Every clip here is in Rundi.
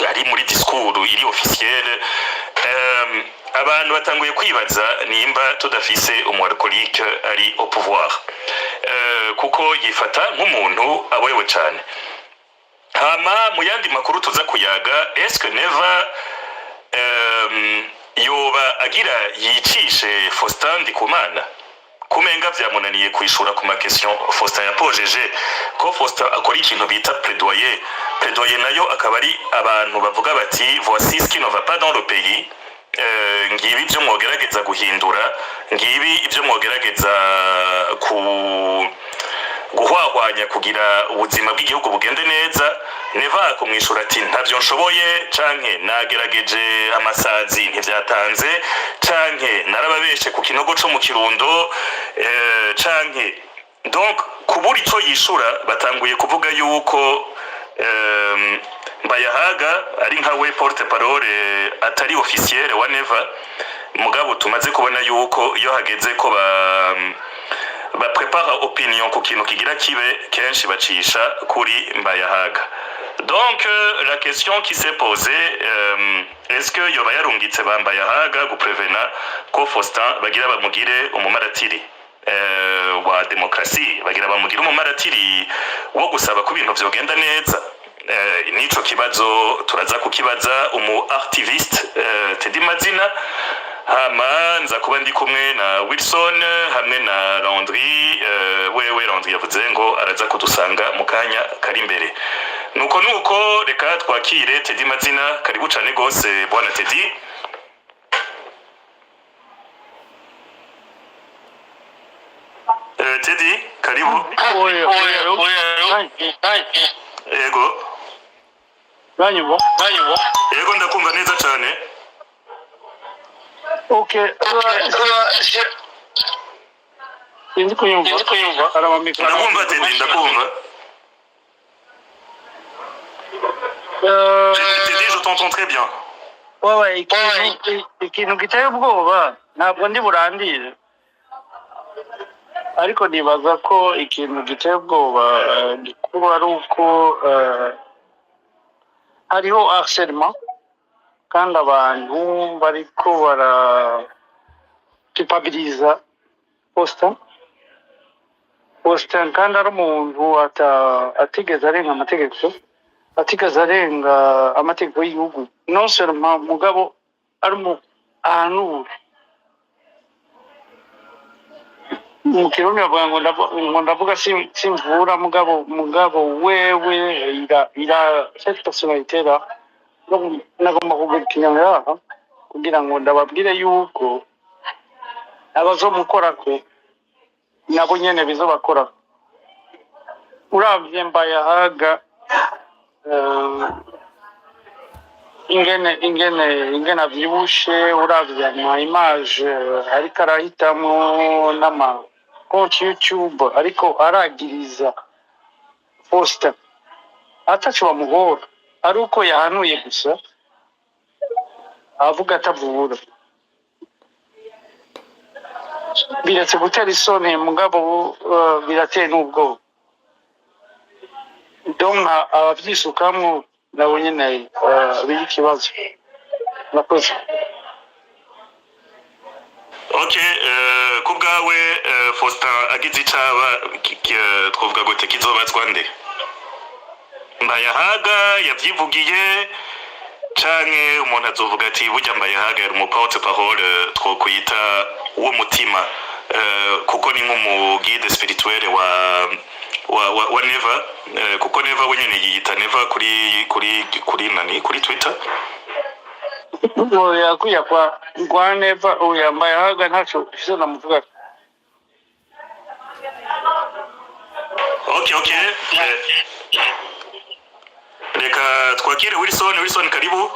ari muri discours iri officielle. Abantu batanguye kwibaza nimba tudafise umu alcoolique ari au pouvoir, kuko yifata nk'umuntu aborewe cane. Hama mu yandi makuru tuza kuyaga, est-ce que Neva yoba agira yicishe Faustin Ndikumana? Kumenga vyamunaniye kwishura ku ma question Faustin yapojeje, ko Faustin akora ikintu bita plaidoyer. Plaidoyer nayo akaba ari abantu bavuga bati: "Voici ce qui ne va pas dans le pays, ngibi ibyo mwogerageza guhindura, ngibi ibyo mwogerageza ku guhwahwanya kugira ubuzima bw'igihugu bugende neza." Neva kumwishura ati: "Ntabyo nshoboye", canke "Nagerageje amasazi ntivyatanze", canke "Narababeshe ku kinogo co mu Kirundo", canke donc kubura ico yishura. Batanguye kuvuga yuko Mbayahaga ari nka we porte parole atari officiel wa Neva, mugabo tumaze kubona yuko iyo hageze ko ba prépara opinion ku kintu kigira kibe, kenshi bacisha kuri Mbayahaga. Donc la question qui s'est posée, est-ce que yoba yarungitse ba Mbayahaga guprevena ko Faustin bagira bamugire umumaratiri wa demokrasi, bagira bamugire umumaratiri wo gusaba ko ibintu vyogenda neza? Nico kibazo turaza kukibaza umu activiste Teddy Mazina. Hama nza kuba ndi kumwe na Wilson hamwe na Landry. Wewe Landry yavuze ngo araza kudusanga mu kanya kari imbere. Nuko reka twakire Teddy Mazina. Karibu cane gose, bwana Teddy. Teddy, karibu. Oya, oya, Yego. uranyumva? Yego, ndakumva neza cane. Okay, sinzi kunyumva. Araba mikoro. Ndakumva Teddy, ndakumva. Teddy, je t'entends très bien. Wowe, ikintu giteye ubwoba, ntabwo ndi burandire, ariko nibaza ko ikintu giteye ubwoba gikuru ari uko hariho harcèlement, kandi abantu bariko bara culpabiliza Faustin, kandi ari umuntu atigeze arenga amategeko, atigeze arenga amategeko y'igihugu. Non seulement, mugabo ari mu ahanura mu Kirundi bavuga ngo ngo ndavuga simvura, mugabo wewe ira cette personnalité là. Donc, nagomba kugira ikinyarwanda kugira ngo ndababwire yuko abazomukorako nabo nyene bizobakorako. Uravye Mbayahaga, ingene avyibushe, uravye ama image ariko arahitamwo n'ama compte YouTube ariko aragiriza Faustin ataco bamuhora, ari uko yahanuye gusa, avuga atavura, biretse gutera isoni, mugabo birateye n'ubwoba. Donc abavyisukamwo nabo nyene biri ikibazo. Murakoze. Ok, ku bwawe, Faustin agize icaba, twovuga gute, kizobazwa nde? Mbayahaga yavyivugiye, canke umuntu azovuga ati burya Mbayahaga yari umu porte parole twokwita w'umutima, kuko ni nk'umu guide spirituel wa Neva, kuko Neva we nyene yiyita Neva kuri nani, kuri Twitter. Oya, kuya kwa Neva, oya, Mbayahaga ntaco ivyo namuvuga. Ok, reka twakire Wilson. Wilson, karibu.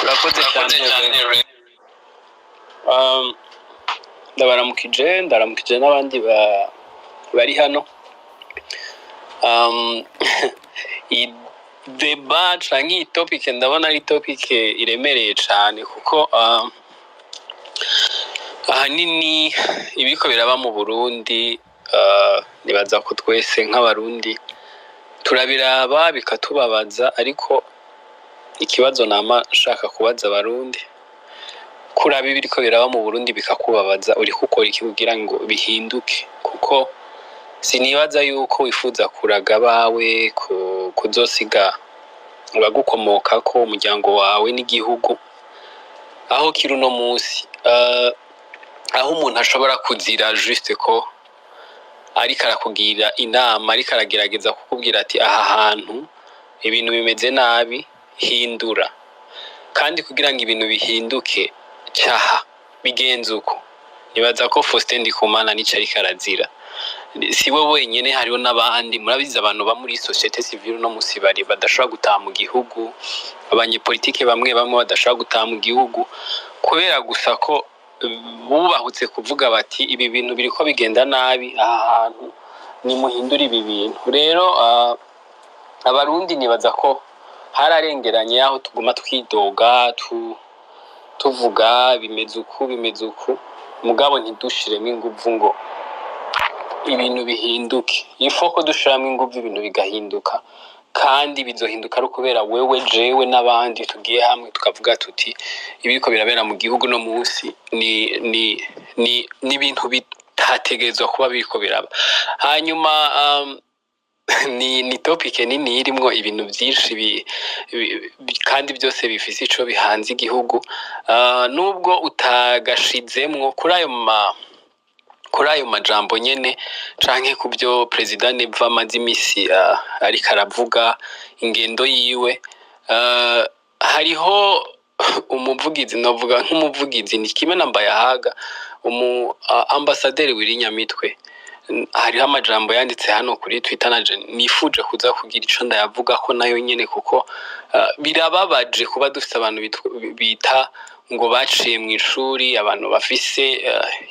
Urakoze cyane. Ndabaramukije, ndaramukije n'abandi bari hano. Iyi débat canke iyi topic ndabona ari topic iremereye cane, kuko ahanini ibiko biraba mu Burundi. Nibaza ko twese nk'Abarundi turabiraba bikatubabaza, ariko ikibazo nama nshaka kubaza Abarundi: kuraba ibiriko biraba mu Burundi bikakubabaza, uriko ukora iki kugira ngo bihinduke? Kuko sinibaza yuko wifuza kuraga abawe, kuzosiga abagukomokako, umuryango wawe n'igihugu aho kiri uno musi, aho umuntu ashobora kuzira juste ko ariko arakugira inama, ariko aragerageza kukubwira ati: "Aha hantu ibintu bimeze nabi, hindura." Kandi kugira ngo ibintu bihinduke, caha bigenze uko. Nibaza ko Faustin Ndikumana nico ariko arazira. Si we wenyene, hariho n'abandi. Murabizi, abantu ba muri société civile uno musi bari badashobora gutaha mu gihugu, abanyepolitike bamwe bamwe badashobora gutaha mu gihugu kubera gusa ko bubahutse kuvuga bati: "Ibi bintu biriko bigenda nabi aha hantu, nimuhindure ibi bintu." Rero Abarundi nibaza ko hararengeranye aho tuguma twidoga, tuvuga bimeze uku, bimeze uku, mugabo ntidushiremo inguvu ngo ibintu bihinduke. Ifo ko dushiramo inguvu ibintu bigahinduka, kandi bizohinduka ari ukubera wewe, jewe n'abandi tugiye hamwe tukavuga tuti: "Ibiriko birabera mu gihugu no munsi ni ibintu bitategerezwa kuba biriko biraba." Hanyuma ni topic nini irimwo ibintu vyinshi kandi byose bifise ico bihanze igihugu. Nubwo utagashizemwo kuri ayo majambo nyene canke ku byo Perezida Neva amaze imisi ariko aravuga, ingendo yiwe, hariho umuvugizi, novuga nk'umuvugizi, ni kimwe na Mbayahaga, umu ambasaderi Willy Nyamitwe. Hariho amajambo yanditse hano kuri Twitter, nanje nifuje kuza kugira ico ndayavugako nayo nyene, kuko birababaje kuba dufise abantu bita ngo baciye mw'ishuri, abantu bafise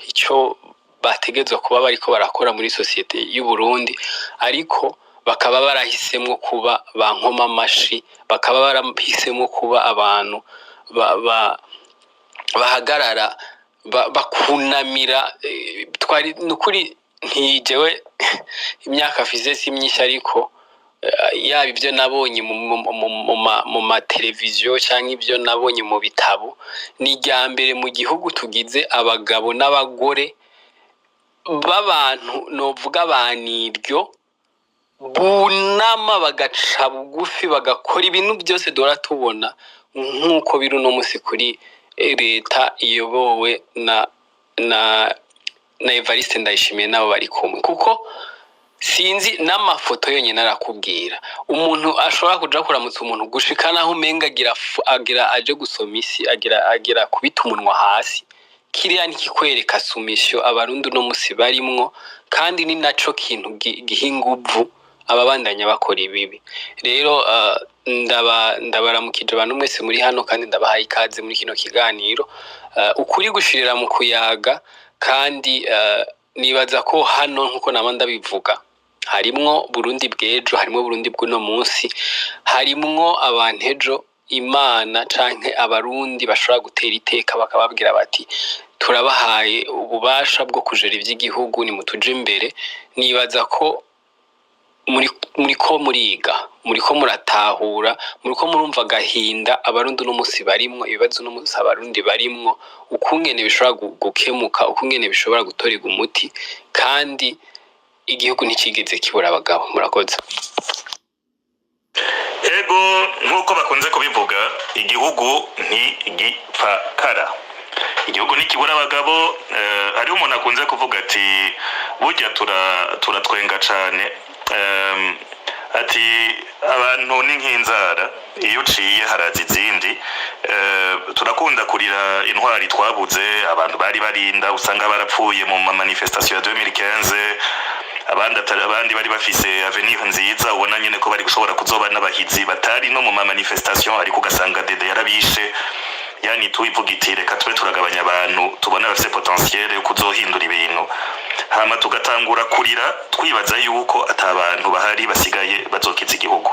ico bategerezwa kuba bariko barakora muri société y'u Burundi, ariko bakaba barahisemwo kuba ba nkomamashi, bakaba barahisemwo kuba abantu bahagarara bakunamira. Twari nukuri ntijewe, imyaka mfise si myinshi, ariko yaba ibyo nabonye mu mateleviziyo canke ibyo nabonye mu bitabo, ni irya mbere mu gihugu tugize abagabo n'abagore b'abantu novuga baniryo bunama, bagaca bugufi, bagakora ibintu byose duhora tubona nk'uko biri uno musi kuri leta iyobowe na Evariste Ndayishimiye n'abo bari kumwe. Kuko sinzi, n'amafoto yonyine arakubwira. Umuntu ashobora kuja kuramutsa umuntu gushika naho umenga agira aje gusoma isi, agira kubita umunwa hasi. Kiriya ntikikwereka soumission Abarundi uno musi barimwo, kandi ni naco kintu giha inguvu ababandanya bakora ibibi. Rero ndabaramukije abantu mwese muri hano, kandi ndabahaye ikaze muri kino kiganiro. Ukuri gushirira mu kuyaga, kandi nibaza ko hano, nkuko nama ndabivuga, harimwo Burundi bw'ejo, harimwo Burundi bw'uno munsi, harimwo abantu ejo Imana canke Abarundi bashobora gutera iteka bakababwira bati: "Turabahaye ububasha bwo kujera ivy'igihugu, nimutuje imbere." Nibaza ko muriko muriga, muriko muratahura, muriko murumva agahinda Abarundi uno munsi barimwo, ibibazo uno munsi Abarundi barimwo, ukungene bishobora gukemuka, ukungene bishobora gutorerwa umuti. Kandi igihugu nticigeze kibura abagabo. Murakoze. Ego, nk'uko bakunze kubivuga, igihugu ntigipfakara, igihugu ntikibura abagabo. Hariho umuntu akunze kuvuga ati: "Burya turatwenga cane." Ati: "Abantu ni nk'inzara, iyo uciye haraza izindi." Turakunda kurira intwari twabuze, abantu bari barinda, usanga barapfuye mu ma manifestation ya 2015, abandi abandi bari bafise avenir nziza, ubona nyene ko bari gushobora kuzoba n'abahizi, batari no mu ma manifestation, ariko ugasanga dede yarabishe. Yani tuivuga iti: "Reka tube turagabanya abantu tubona bafise potentiel yo kuzohindura ibintu." Hama tugatangura kurira, twibaza yuko ata bantu bahari basigaye bazokiza igihugu.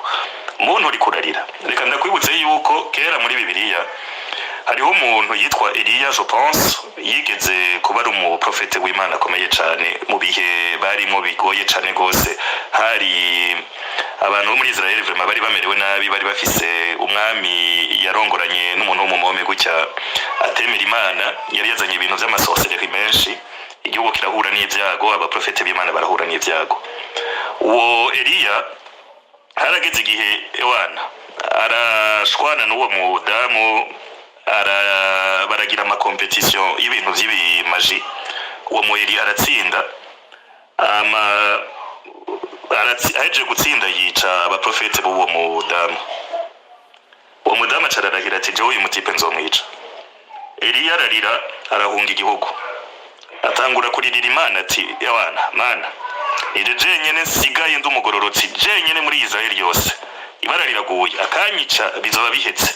Muntu uri kurarira, reka ndakwibutse yuko kera muri Bibiliya hariho umugabo yitwa Eliya. Hariho umuntu yitwa Eliya, je pense, yigeze kuba ari umuprofete w'Imana akomeye cyane mu bihe barimo bigoye cyane rwose. Hari abantu bo muri Israel vraiment bari bamerewe nabi, bari bafise umwami yarongoranye n'umuntu w'umumome gutya atemera Imana, yari yazanye ibintu vy'ama sorcellerie menshi. Igihugu kirahura n'ibyago, abaprofete b'Imana barahura n'ibyago. Uwo Eliya harageze igihe, ewana, arashwana n'uwo mudamu, baragira ama compétition y'ibintu vy'ibi magie. Uwo mu Eliya aratsinda, ama ahejeje gutsinda yica abaprofete b'uwo mudamu. Uwo mudamu aca ararahira ati: "Jewe uyu mu type nzomwica." Eliya ararira, arahunga igihugu, atangura kuririra Imana ati: "Ewana Mana, nije jenyene nsigaye ndi umugororotsi jenyene muri Israeli yose, ibara riraguye, akanyica bizoba bihetse."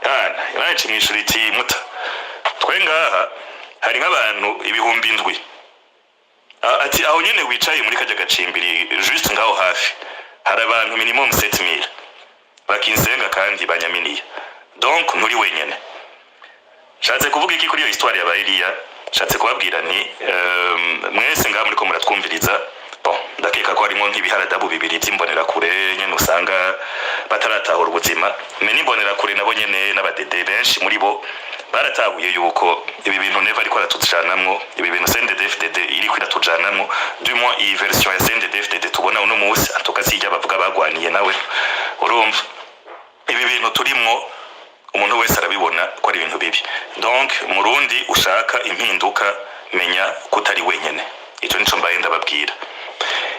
Yana Imana ica mwishura iti: "Muta, twe ngaha hari nk'abantu 7000." Ati: "Aho nyene wicaye muri kajya gacimbiri, juste ngaho hafi, hari abantu minimum 7000 bakinsenga kandi banyaminiye, donc nturi wenyene." Nshatse kuvuga iki kuri iyo histoire ya Eliya? Nshatse kubabwira nti mwese ngaha muriko muratwumviriza, bon, ndakeka ko harimo nk'ibiharadabu bibiri by'imbonerakure nyene usanga bataratahura ubuzima. Mais n'imbonerakure nabo nyene n'abadede benshi muri bo baratahuye yuko ibi bintu Neva ariko aratujanamwo, ibi bintu CNDD-FDD iriko iratujanamwo, du moins iyi version ya CNDD-FDD tubona uno munsi, antuka sijya bavuga bagwaniye nawe. Urumva ibi bintu turimwo, umuntu wese arabibona ko ari ibintu bibi. Donc murundi ushaka impinduka, menya ko utari wenyene. Ico nico mbaye ndababwira.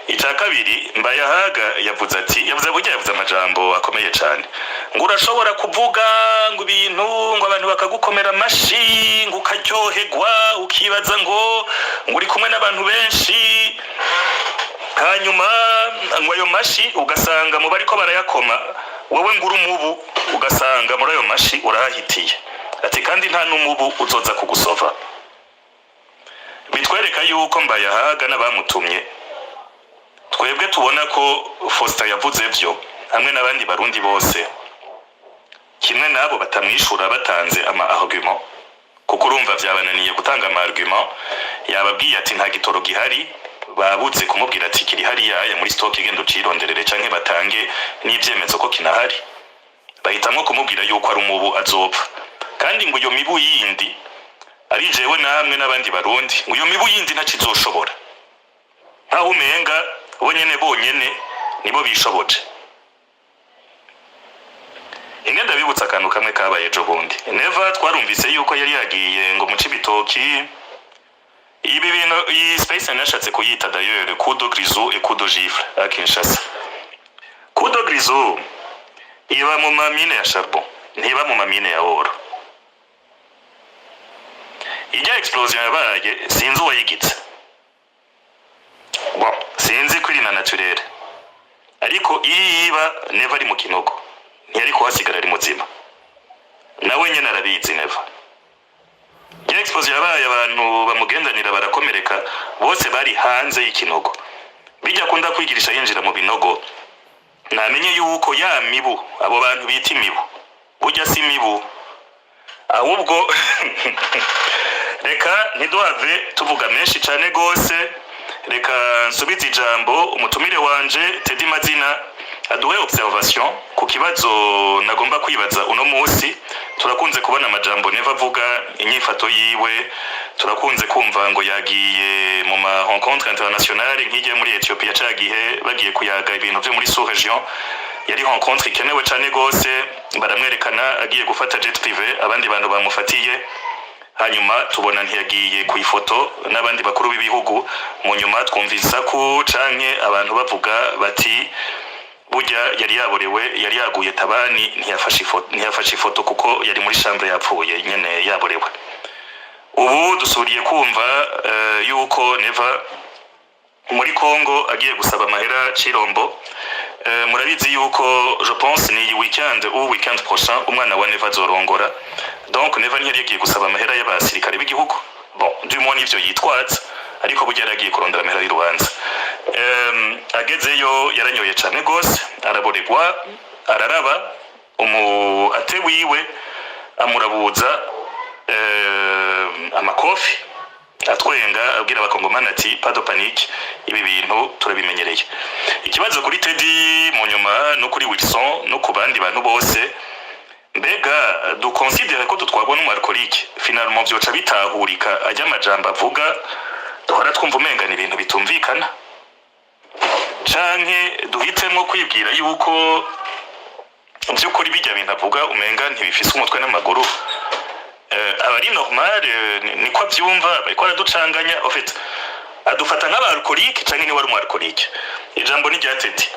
Icya kabiri, Mbayahaga yavuze ati, yavuze burya, yavuze amajambo akomeye cyane, ngo urashobora kuvuga ngo ibintu, ngo abantu bakagukomera amashi, ngo ukaryoherwa, ukibaza ngo uri kumwe n'abantu benshi, hanyuma ngo ayo mashi ugasanga mu bariko barayakoma wowe ngo uri umubu, ugasanga muri ayo mashi urahahitiye. Ati kandi nta n'umubu uzoza kugusova. Bitwereka yuko Mbayahaga n'abamutumye, twebwe tubona ko Faustin yavuze vyo hamwe n'abandi Barundi bose kimwe n'abo batamwishura batanze ama argument, kuko urumva vyabananiye gutanga ama argument. Yababwiye ati nta gitoro gihari, babuze kumubwira ati kiri hariya ya muri stock, genda ucironderere, canke batange n'ivyemezo ko kinahari. Bahitamwo kumubwira yuko ari umubu azopfa, kandi ngo iyo mibu yindi ari jewe namwe n'abandi Barundi, ngo iyo mibu yindi ntakizoshobora, nkaho umenga bonyene bonyene nibo bishoboje. Inge ndabibutsa akantu kamwe kabaye ejo bundi. Neva twarumvise yuko yari yagiye ngo mu Cibitoki. Ibi bintu, iyi space nashatse kuyita d'ailleurs "Coup de grisou et coup de gifle à Kinshasa". Coup de grisou iba mu ma mine ya charbon, ntiba mu ma mine ya or. Ijya explosion yabaye, sinzi uwayigize, bon, sinzi ko iri na naturelle, ariko iyo iba Neva ari mu kinogo ntiyari kuhasigara ari muzima, nawe nyene arabizi Neva. Iyo explosion yabaye, abantu bamugendanira barakomereka, bose bari hanze y'ikinogo. Bijya akunda kwigirisha yinjira mu binogo, namenye yuko ya mibu, abo bantu bita imibu, burya si imibu. Ahubwo reka ntiduhave tuvuga menshi cane gose, reka nsubize ijambo umutumire wanje Teddy Mazina, aduhe observation ku kibazo nagomba kwibaza uno munsi. Turakunze kubona amajambo Neva avuga, inyifato yiwe, turakunze kumva ngo yagiye mu ma rencontre internationale nk'igiye muri Ethiopia, ca gihe bagiye kuyaga ibintu vyo muri sous région, yari rencontre ikenewe cane gose, baramwerekana agiye gufata jet privé, abandi bantu bamufatiye, hanyuma tubona ntiyagiye ku ifoto n'abandi bakuru b'ibihugu. Mu nyuma twumva isaku canke abantu bavuga bati burya yari yaborewe, yari yaguye tabani, ntiyafashe ifoto kuko yari muri chambre yapfuye nyene yaborewe. Ubu dusubiriye kumva yuko Neva muri Congo agiye gusaba amahera Cirombo. Murabizi yuko, je pense, ni iyi weekend ou weekend prochain umwana wa Neva azorongora. Donc Neva ntiyari yagiye gusaba amahera y'abasirikare b'igihugu, bon, du moins nivyo yitwaza, ariko burya yari agiye kurondera amahera y'urubanza. Agezeyo yaranyoye cane gose, araboregwa, araraba umu ate wiwe. Amurabuza amakofi, atwenga, abwira abakongomani ati: "Pas de panique, ibi bintu turabimenyereye." Ikibazo kuri Teddy mu nyuma, no kuri Wilson, no ku bandi bantu bose: mbega duconsidère ko dutwarwa n'umu alcoolique? Finalement vyoca bitahurika ajya amajambo avuga duhora twumva umenga ni ibintu bitumvikana, canke duhitemwo kwibwira yuko vy'ukuri bijya bintu avuga umenga ntibifise umutwe n'amaguru, aba ari normal, niko avyumva, bariko araducanganya? En fait, adufata nk'aba alcoolique canke niwe ari umu alcoolique? Ijambo ni rya Teddy.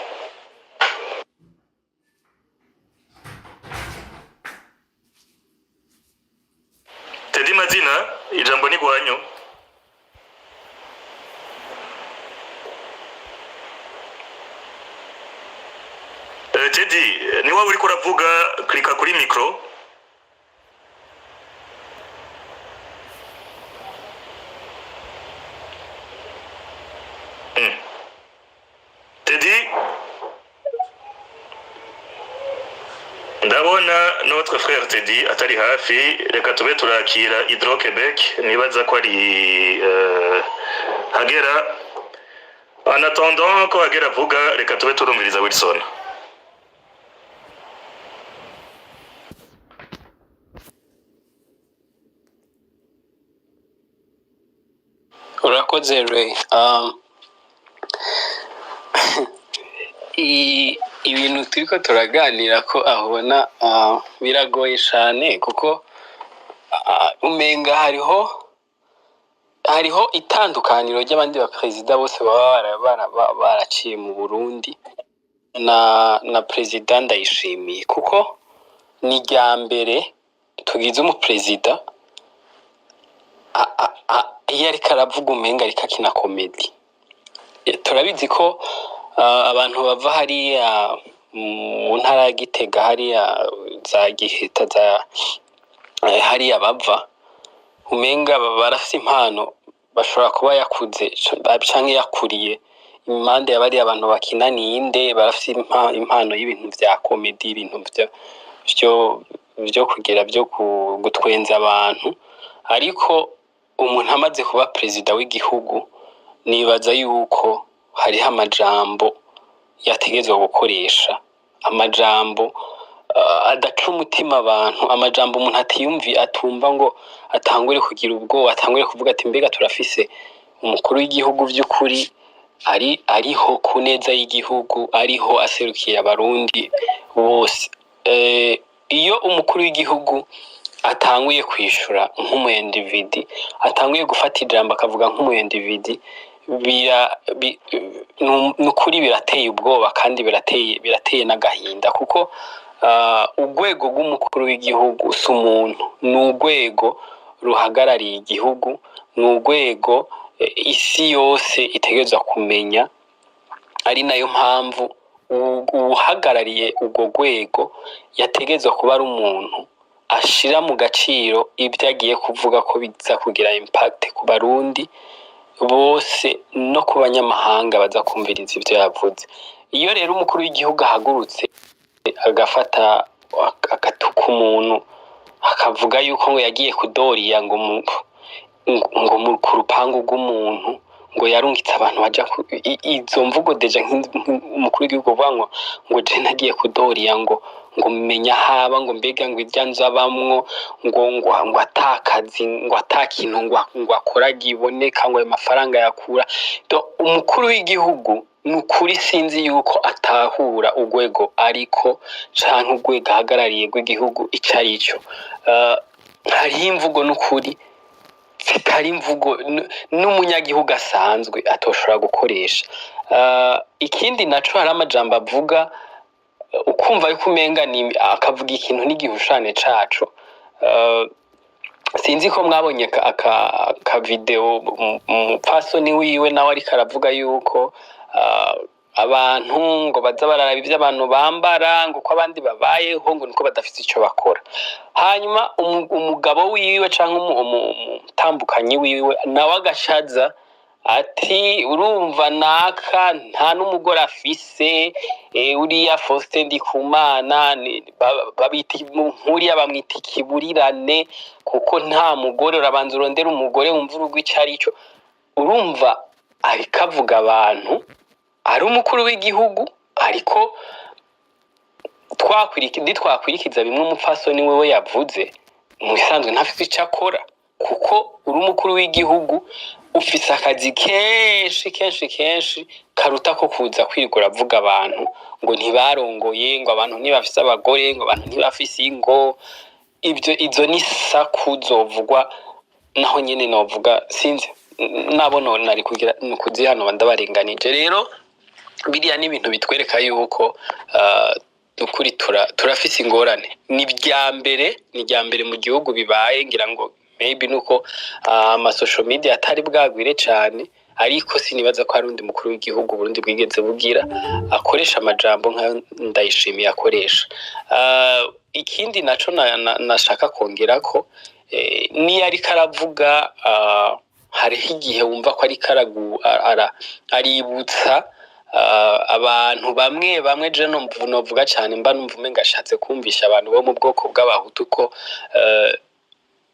Teddy Mazina, ijambo ni gwanyu. Teddy, ni wowe uriko uravuga, klika kuri micro. Teddy, ndabona notre frère Teddy atari hafi. Reka tube turakira Hydro Quebec, nibaza ko ari Hagera. En attendant ko Hagera avuga, reka tube turumviriza Wilson. Urakoze, Ray. Ibintu turiko turaganira ko ahubona biragoye cane, kuko umenga hariho itandukaniro ry'abandi baperezida bose baba baraciye mu Burundi na perezida Ndayishimiye, kuko ni irya mbere tugize umuperezida iyo ariko aravuga umenga ariko akina comédie. Turabizi ko abantu bava hariya mu ntara ya Gitega, hariya za Giheta, za hariya bava, umenga barafise impano, bashobora kuba yakuze canke yakuriye impande ya bariya abantu bakina ninde, barafise impano y'ibintu vya comédie, ibintu vyo kugira vyo gutwenza abantu. Ariko umuntu amaze kuba perezida w'igihugu, nibaza yuko hariho amajambo yategerezwa gukoresha, amajambo adaca umutima abantu, amajambo umuntu atiyumvi atumva ngo atangure kugira ubwoba, atangure kuvuga ati: "Mbega turafise umukuru w'igihugu vy'ukuri ari ariho ku neza y'igihugu, ariho aserukiye abarundi bose?" Iyo umukuru w'igihugu atanguye kwishura nk'umu individu, atanguye gufata ijambo akavuga nk'umu individu, nukuri birateye ubwoba kandi birateye n'agahinda, kuko urwego rw'umukuru w'igihugu si umuntu, ni urwego ruhagarariye igihugu, ni urwego isi yose itegerezwa kumenya. Ari nayo mpamvu uwuhagarariye urwo rwego yategerezwa kuba ari umuntu ashira mu gaciro ibyo agiye kuvuga, ko biza kugira impact ku barundi bose no ku banyamahanga baza kumviriza ibyo yavuze. Iyo rero umukuru w'igihugu ahagurutse agafata agatuka umuntu, akavuga yuko ngo yagiye kudoriya ngo ku rupangu rw'umuntu, ngo yarungitse abantu baja izo mvugo déjà nk'umukuru w'igihugu uvuga ngo je nagiye kudoriya, ngo menya haba, ngo mbega ngo irya nzu abamwo, ngo atakazi, ngo atakintu ngo akora giboneka, ngo ayo mafaranga yakura. Umukuru w'igihugu ni ukuri sinzi yuko atahura urwego ariko canke urwego ahagarariye rw'igihugu ico arico. Hariho imvugo n'ukuri zitari imvugo n'umunyagihugu asanzwe atoshobora gukoresha. Ikindi naco, hari amajambo avuga ukumva yuko umenga ni akavuga ikintu n'igihushane caco. Sinzi ko mwabonye aka vidéo umupfasoni wiwe nawe ariko aravuga yuko abantu ngo baza bararaba ivyo abantu bambara, ngo uko abandi babayeho, ngo niko badafise ico bakora. Hanyuma umugabo wiwe canke umutambukanyi wiwe nawe agashaza. Ati urumva naka nta n'umugore afise, uriya Faustin Ndikumana babita nkuriya, bamwita ikiburirane kuko nta mugore. Urabanza urondera umugore wumva urugo ico arico. Urumva ariko avuga abantu ari umukuru w'igihugu, ariko nitwakwirikiza bimwe umupfasoni wewe yavuze, mu bisanzwe ntafise ico akora, kuko uri umukuru w'igihugu ufise akazi kenshi kenshi kenshi karuta ko kuza kwirirwa uravuga abantu ngo ntibarongoye, ngo abantu ntibafise abagore, ngo abantu ntibafise ingo. Ibyo izo ni saku zovugwa naho nyene novuga sinzi nabo nari kugira ni ukuzihanura, ndabarenganije. Rero biriya ni ibintu bitwereka yuko ukuri turafise ingorane. Ni irya mbere mu gihugu bibaye. Ngira ngo maybe nuko ama social media atari bwagwire cane, ariko sinibaza ko hari undi mukuru w'igihugu Burundi bwigeze bugira akoresha amajambo nkayo Ndayishimiye akoresha. Ikindi naco nashaka kongerako, niyo ariko aravuga, hariho igihe wumva ko ariko aributsa abantu bamwe bamwe. Je novuga cane mba numva umenga ashatse kumvisha abantu bo mu bwoko bw'Abahutu ko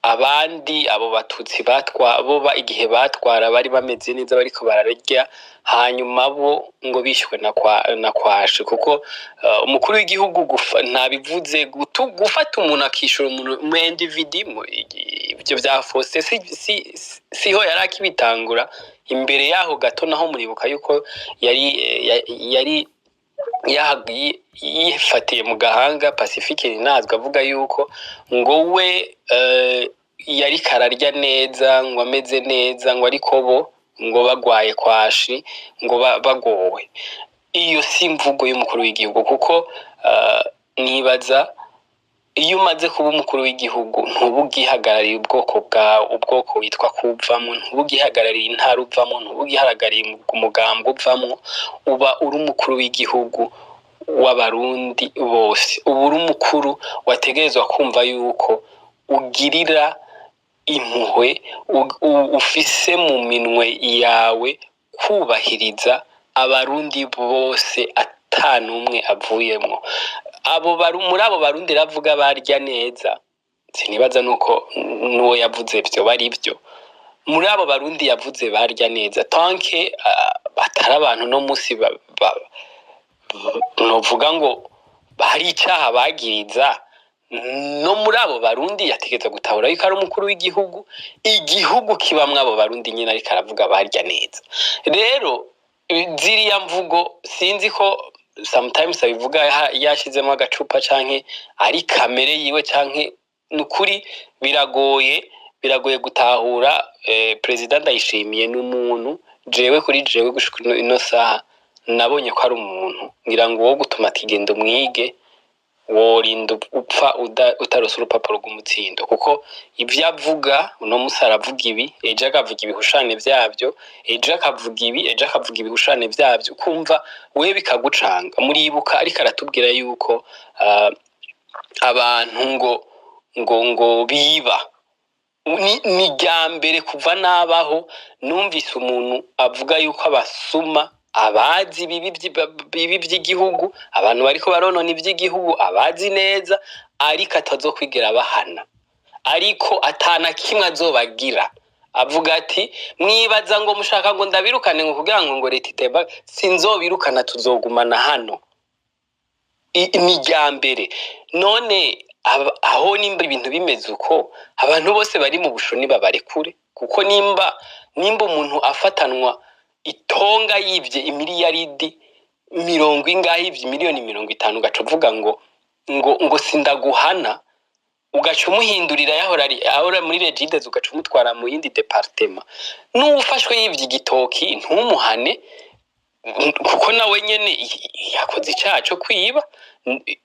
abandi abo Batutsi batwa bo igihe batwara bari bameze neza, bariko bararya, hanyuma bo ngo bishwe na kwashi, kuko umukuru w'igihugu ntabivuze gufata umuntu akishura umuntu mu individu. Ivyo vya Faustin siho yari akibitangura. Imbere yaho gato naho muribuka yuko yari yifatiye mu gahanga Pacifique Ninazwe, avuga yuko ngo we yariko ararya neza, ngo ameze neza, ngo ariko bo ngo bagwaye kwashi, ngo bagowe. Iyo si imvugo y'umukuru w'igihugu, kuko nibaza iyo umaze kuba umukuru w'igihugu ntuba ugihagarariye ubwoko bwawe, ubwoko witwa kuvamwo, ntuba ugihagarariye intara uvamwo, ntuba ugihagarariye umugambwe uvamwo. Uba uri umukuru w'igihugu w'Abarundi bose. Uba uri umukuru wategerezwa kumva yuko ugirira impuhwe, ufise mu minwe yawe kubahiriza Abarundi bose ata n'umwe avuyemwo. Abo muri abo Barundi ravuga barya neza, sinibaza nuko n'uwo yavuze vyo bari vyo. Muri abo Barundi yavuze barya neza, tanke batari abantu no musi novuga ngo hari icaha bagiriza. No muri abo Barundi yategeza gutahura yuko ari umukuru w'igihugu, igihugu kibamwo abo Barundi nyene ariko aravuga barya neza. Rero ziriya mvugo sinzi ko sometimes abivuga yashizemo agacupa canke ari kamere yiwe, canke nukuri biragoye gutahura. Perezida Ndayishimiye ni umuntu, jewe kuri jewe gushika ino saha nabonye ko ari umuntu ngira ngo wo gutuma ati genda umwige, worinda upfa utarose urupapuro rw'umutsindo, kuko ivyo avuga uno musi aravuga ibi, ejo akavuga ibihushane vyavyo, ejo akavuga ibi, ejo akavuga ibihushane vyavyo, ukumva wewe bikagucanga. Muribuka ariko aratubwira yuko abantu ngo biba. Ni irya mbere kuva nabaho numvise umuntu avuga yuko abasuma abazi bibi vy'igihugu, abantu bariko baronona ivy'igihugu abazi neza, ariko atazokwigera bahana, ariko atana kimwe azobagira. Avuga ati mwibaza ngo mushaka ngo ndabirukane, ngo kugira ngo leta iteba, sinzobirukana, tuzogumana hano. Ni irya mbere. None aho nimba ibintu bimeze uko, abantu bose bari mu bushoni babarekure, kuko nimba umuntu afatanwa itonga yivye imiliyaridi mirongo ingahe, yivye miliyoni 50, ugaca uvuga ngo sindaguhana, ugaca umuhindurira yahora ahora muri Regideso, ugaca umutwara mu yindi département, n'uwufashwe yivye igitoki ntumuhane, kuko nawe nyene yakoze icaha co kwiba.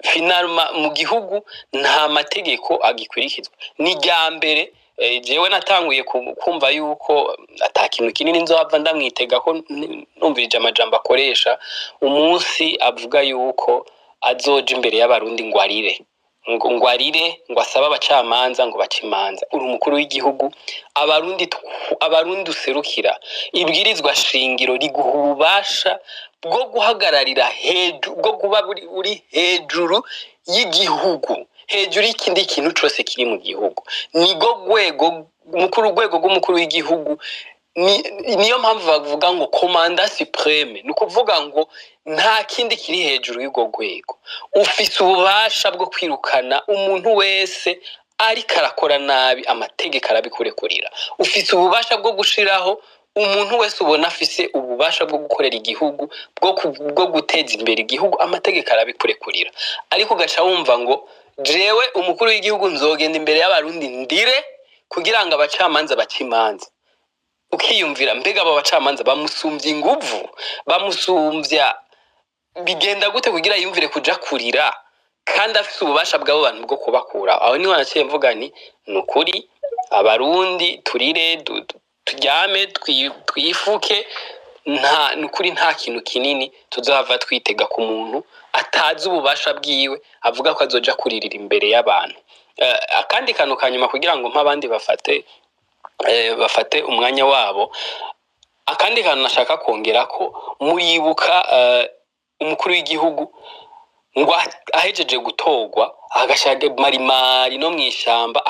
Finalement mu gihugu nta mategeko agikurikizwa. Ni irya mbere jewe natanguye kumva yuko ata kintu kinini nzohava ndamwitega ko numvirije amajambo akoresha umunsi avuga yuko azoja imbere y'Abarundi ngo arire. ngo arire, ngo asabe abacamanza ngo bace imanza. Uri umukuru w'igihugu, Abarundi userukira, ibwirizwa shingiro riguha ububasha bwo guhagararira hejuru, bwo kuba uri hejuru y'igihugu, hejuru y'ikindi kintu cose kiri mu gihugu. Nirwo rwego mukuru, urwego rw'umukuru w'igihugu. Niyo mpamvu bavuga ngo commandant suprême. Ni ukuvuga ngo nta kindi kiri hejuru y'urwo rwego. Ufise ububasha bwo kwirukana umuntu wese ariko arakora nabi, amategeko arabikurekurira. Ufise ububasha bwo gushiraho umuntu wese ubona afise ububasha bwo gukorera igihugu, bwo guteza imbere igihugu, amategeko arabikurekurira. Ariko ugaca wumva ngo jewe umukuru w'igihugu nzogenda imbere y'Abarundi ndire kugira ngo abacamanza bace imanza. Ukiyumvira, mbega abo bacamanza bamusumvya inguvu, bamusumvya bigenda gute kugira yumvire kuja kurira kandi afise ububasha bw'abo bantu bwo kubakura aho? Niho naciye mvuga nti ni ukuri, Abarundi turire, turyame, twifuke. Nta ni ukuri, nta kintu kinini tuzohava twitega ku muntu atazi ububasha bwiwe, avuga ko azoja kuririra imbere y'abantu. Akandi kantu ka nyuma kugira ngo mp'abandi bafate umwanya wabo, akandi kantu nashaka kongera ko muribuka umukuru w'igihugu ngo ahejeje gutorwa agashaka marimari no mw'ishamba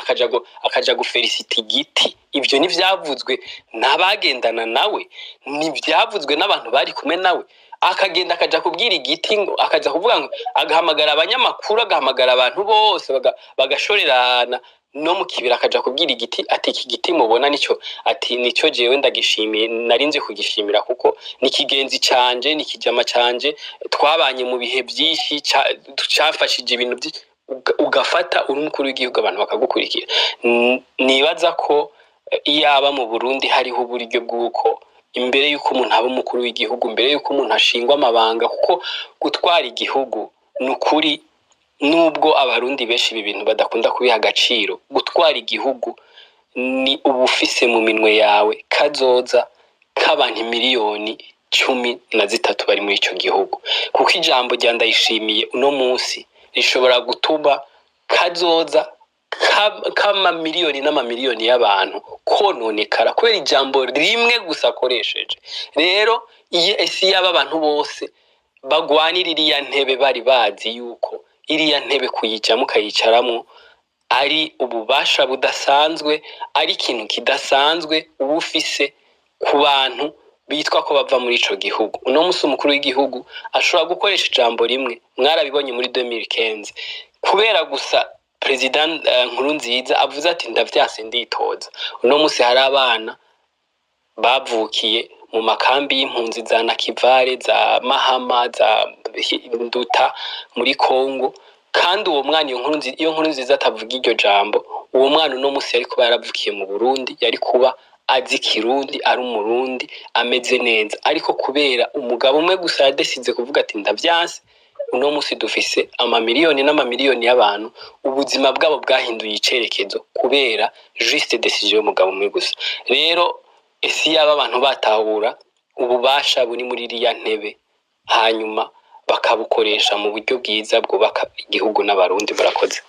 akaja gufelicita igiti. Ivyo ntivyavuzwe n'abagendana nawe, ntivyavuzwe n'abantu bari kumwe nawe. Akagenda akaja kubwira igiti, ngo akaja kuvuga ngo agahamagara abanyamakuru, agahamagara abantu bose, bagashorerana no mu kibira, akaja kubwira igiti ati: "Iki giti mubona nico," ati, "nico jewe ndagishimiye, narinze kugishimira kuko ni kigenzi canje, ni kijama canje, twabanye mu bihe byinshi, cafashije ibintu byinshi." Ugafata uri umukuru w'igihugu, abantu bakagukurikira. Nibaza ko iyaba mu Burundi hariho uburyo bw'uko imbere y'uko umuntu aba umukuru w'igihugu, mbere y'uko umuntu ashingwa amabanga, kuko gutwara igihugu ni ukuri, nubwo Abarundi benshi ibi bintu badakunda kubiha agaciro, gutwara igihugu ni ubufise mu minwe yawe kazoza k'abantu 13 miliyoni bari muri ico gihugu, kuko ijambo rya Ndayishimiye uno munsi rishobora gutuma kazoza k'amamiliyoni n'amamiliyoni y'abantu kononekara kubera ijambo rimwe gusa akoresheje. Rero iyo esi yaba abantu bose bagwanira iriya ntebe bari bazi yuko iriya ntebe kuyijamwo ukayicaramwo ari ububasha budasanzwe, ari ikintu kidasanzwe uba ufise ku bantu bitwa ko bava muri ico gihugu. Uno musi umukuru w'igihugu ashobora gukoresha ijambo rimwe. Mwarabibonye muri 2015, kubera gusa Perezida Nkurunziza avuze ati: "Ndavyanse, nditoza." Uno musi hari abana bavukiye mu makambi y'impunzi za Nakivale, za Mahama, za Nduta muri Kongo, kandi uwo mwana, iyo Nkurunziza atavuga iryo jambo, uwo mwana uno musi yari kuba yaravukiye mu Burundi, yari kuba azi Ikirundi, ari Umurundi ameze neza. Ariko kubera umugabo umwe gusa yadesize kuvuga ati: "Ndavyanse," uno musi dufise amamiliyoni n'amamiliyoni y'abantu ubuzima bwabo bwahinduye icerekezo kubera juste décision y'umugabo umwe gusa. Rero esi yaba abantu batahura ububasha buri muri iriya ntebe, hanyuma bakabukoresha mu buryo bwiza bwubaka igihugu n'Abarundi. Murakoze.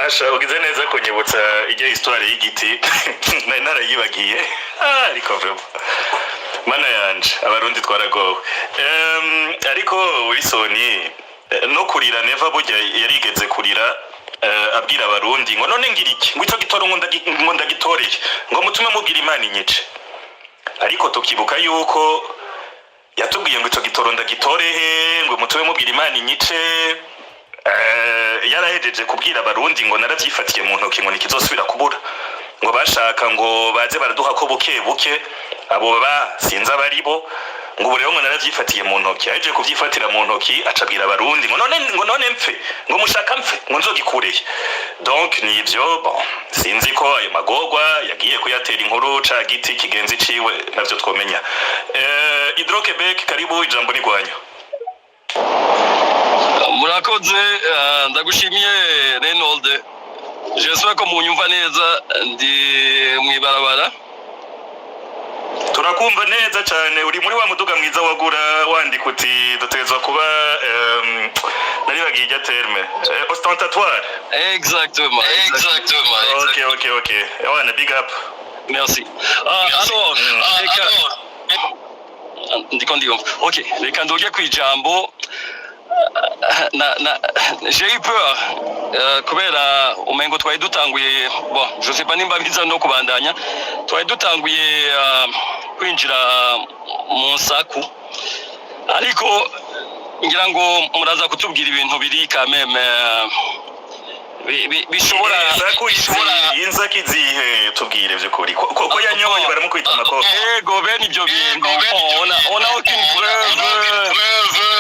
Asha, ugize neza kunyibutsa ijya histoire y'igiti, nari narayibagiye. Ah, ariko vraiment, mana yanje, Abarundi twaragowe. Ariko Wilson, no kurira, Neva burya yarigeze kurira, abwira Abarundi ngo: "None ngira iki?" Ngo ico gitoro ngo ndagitoreye, ngo mutume mubwira Imana inyice. Ariko tukibuka yuko yatubwiye ngo ico gitoro ndagitorehe, ngo mutume mubwira Imana inyice. Yarahejeje kubwira Abarundi ngo naravyifatiye mu ntoki, ngo ntikizosubira kubura, ngo bashaka ngo baze baraduha ko buke buke, abo ba sinzi abaribo, ngo ubu rero ngo naravyifatiye mu ntoki. Ahejeje kuvyifatira mu ntoki, acabwira Abarundi ngo none mpfe, ngo mushaka mpfe, ngo nzogikureye. Donc nivyo. Bon, sinzi ko ayo magorwa yagiye kuyatera inkuru ca giti kigenzi ciwe, navyo twomenya. Hydro Quebec, karibu, ijambo ni rwanyu. Murakoze, ndagushimiye Reynold. J'espère ko munyumva neza, ndi mw'ibarabara. Turakumva neza cyane. Uri muri wa muduga mwiza wagura, wandika uti dutegerezwa kuba naribagiye irya terme, ostentatoire. Exactement, exactement. Ok, wana, big up. Merci. Ah, alors, reka ndiko ndiyumva. Ok, reka nduge ku ijambo. Na j'ai eu peur kubera umengo twari dutanguye, bon, je sais pas nimba biza no kubandanya, twari dutanguye kwinjira mu nsaku, ariko ngira ngo muraza kutubwira ibintu biri quand même bishobora Inzaku bishobora inzaki zihe? Tubwire vy'ukuri ko yanyoye baramukubita amakofi. Ego, bene ibyo bintu, bon, on a aucune preuve.